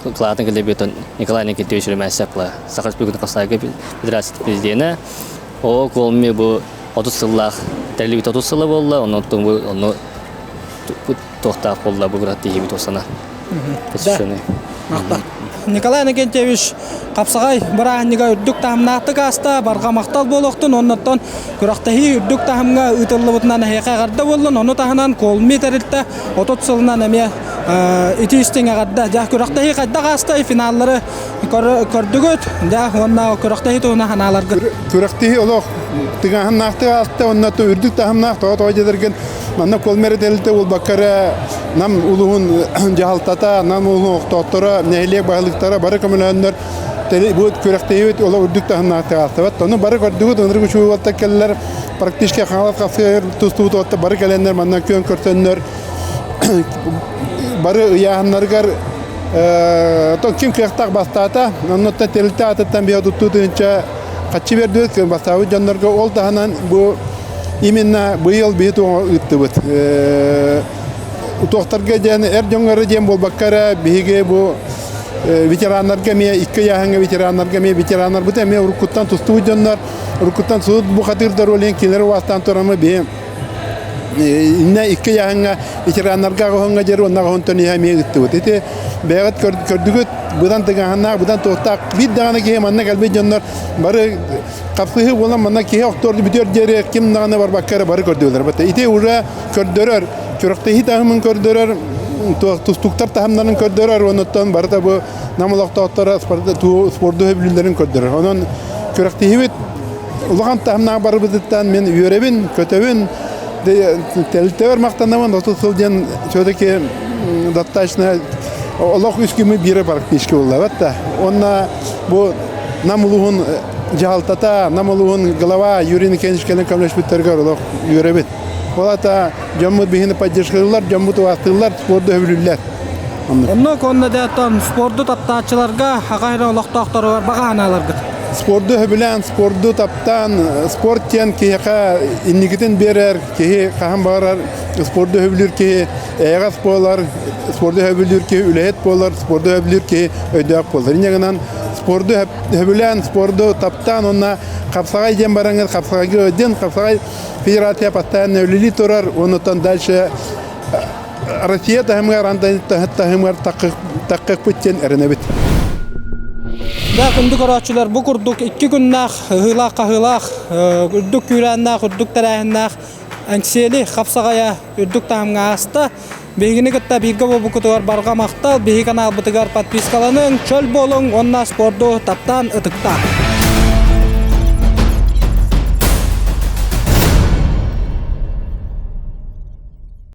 [SPEAKER 2] кылаатын киллэрбит Николай Никитич Румянцев Саха Республикатын Хасаги федерациятын президенэ. Оо, колми бу 30 сыллаах тэриллибит 30 сыла буолла, онон бу ону туохтаах буолла бу күрэхтэһиибит осана.
[SPEAKER 5] Николай Иннокентьевич хапсаҕай бырааһынньыга үрдүк таһымнаахтык ааста, барҕа махтал буолуохтун, оннуттан күрэхтэһии үрдүк таһымҥа ыытыллыбытынан эһиэхэ эҕэрдэ буоллун, ону таһынан Колми тэрилтэ 30 сылынан эмиэ ити истиҥ эҕэрдэ. Дьэ, күрэхтэһии хайдах аастай, финаллары көрдүгүт, дьэ, уонна күрэхтэһии туһунан санааларгыт.
[SPEAKER 15] Күрэхтэһии олох тыҥааһыннаахтык ааста, уонна үрдүк таһымнаах тоҕо тоҕо дьэдэргин манна Колмера тэрилтэ буолбакка эрэ Нам улууһун дьаһалтата, Нам улууһун олохтоохторо, нэһилиэк баһылыктара бары көмөлөөннөр бу күрэхтэһиибит олох үрдүк таһымнаахтык аастыбат. Ону бары көрдүгүт, ынырык үчүгэй уолаттар кэллэр, практически Хаҥалас хапсыгар тустубут уолаттар бары кэлэннэр манна күөн көрсөннөр бары ыйааһыннарыгар оттон ким кыахтаах бастаата, оннуттан тэрилтэ аатыттан биһи туттуу тыһыынча хаччы бердибит бастаабыт дьоннорго ол таһынан бу именно быйыл биһи туоҕа ыыттыбыт. туохтарга диэн эр дьоҥҥо диэн буолбакка эрэ биһиги бу ветераннарга эмиэ икки ыйааһыҥҥа ветераннарга эмиэ ветераннарбыт эмиэ уруккуттан тустубут дьоннор уруккуттан суут бухатыырдар ол кинилэр убаастаан турамы биһи иннэ икки ыйааһыҥҥа ветераннарга аҕыһыҥҥа диэри уонна аҕыһынтан иһэ эмиэ ыыттыбыт. Ити бэйэҕит көрдүгүт быдан тыҥааһыннаах, быдан туохтаах биир даҕаны киһи манна кэлбит дьоннор бары хапсыһыы буолан манна киһи охтор бүтүөр диэри ким даҕаны барбакка эрэ бары көрдүлэр. Ити уже көрдөрөр, күрэхтэһии таһымын көрдөрөр, тустууктар таһымнарын көрдөрөр, онуттан барыта бу Нам олохтоохторо спорду сөбүлүүллэрин көрдөрөр. Онон күрэхтэһиибит улахан таһымнаах барыбытыттан мин үөрэбин, көтөбүн, тэрилтэбэр махтанабын, 30 сыл диэн все-таки достаточно олох үс күмү биирэ практически буллабат да. Онна бу Нам улууһун дьаһалтата, Нам улууһун глава Юрий Никитич кэлэн көмөлөспүттэригэр олох үөрэбит. Ол ата дьоммут биһини поддержкалыыллар, дьоммут убаастыыллар, спорду сөбүлүүллэр.
[SPEAKER 5] Оннук онно да спорду таптааччыларга аҕа эрэ олохтоохторугар баҕа анааларгыт.
[SPEAKER 15] Спорду сөбүлээн, спорду таптаан, спорт диэн киһиэхэ инникитин биэрэр, киһи хаһан баҕарар спорду сөбүлүүр киһи эйэҕэс буолар, спорду сөбүлүүр киһи үлэһит буолар, спорду сөбүлүүр киһи өйдөөх буолар. Инньэ гынан спорду сөбүлээн, спорду таптаан уонна хапсаҕай диэн бараҥҥыт хапсаҕайга диэн хапсаҕай федерация постоянно үлэлии турар, онуттан дальше Россия таһымыгар антан таһымыгар таххыппыт диэн эрэнэбит.
[SPEAKER 5] Да, күндү көрөөччүлэр, бу курдук икки күннээх, ыһыылаах-хаһыылаах, үрдүк күүрээннээх, үрдүк тэрээһиннээх Эҥсиэли хапсаҕайа үрдүк таһымҥа ааста. Биһигини кытта бииргэ буолбуккутугар барҕа махтал. Биһиги каналбытыгар подпискаланыҥ, чөл буолуҥ уонна спорду таптаан ытыктаан.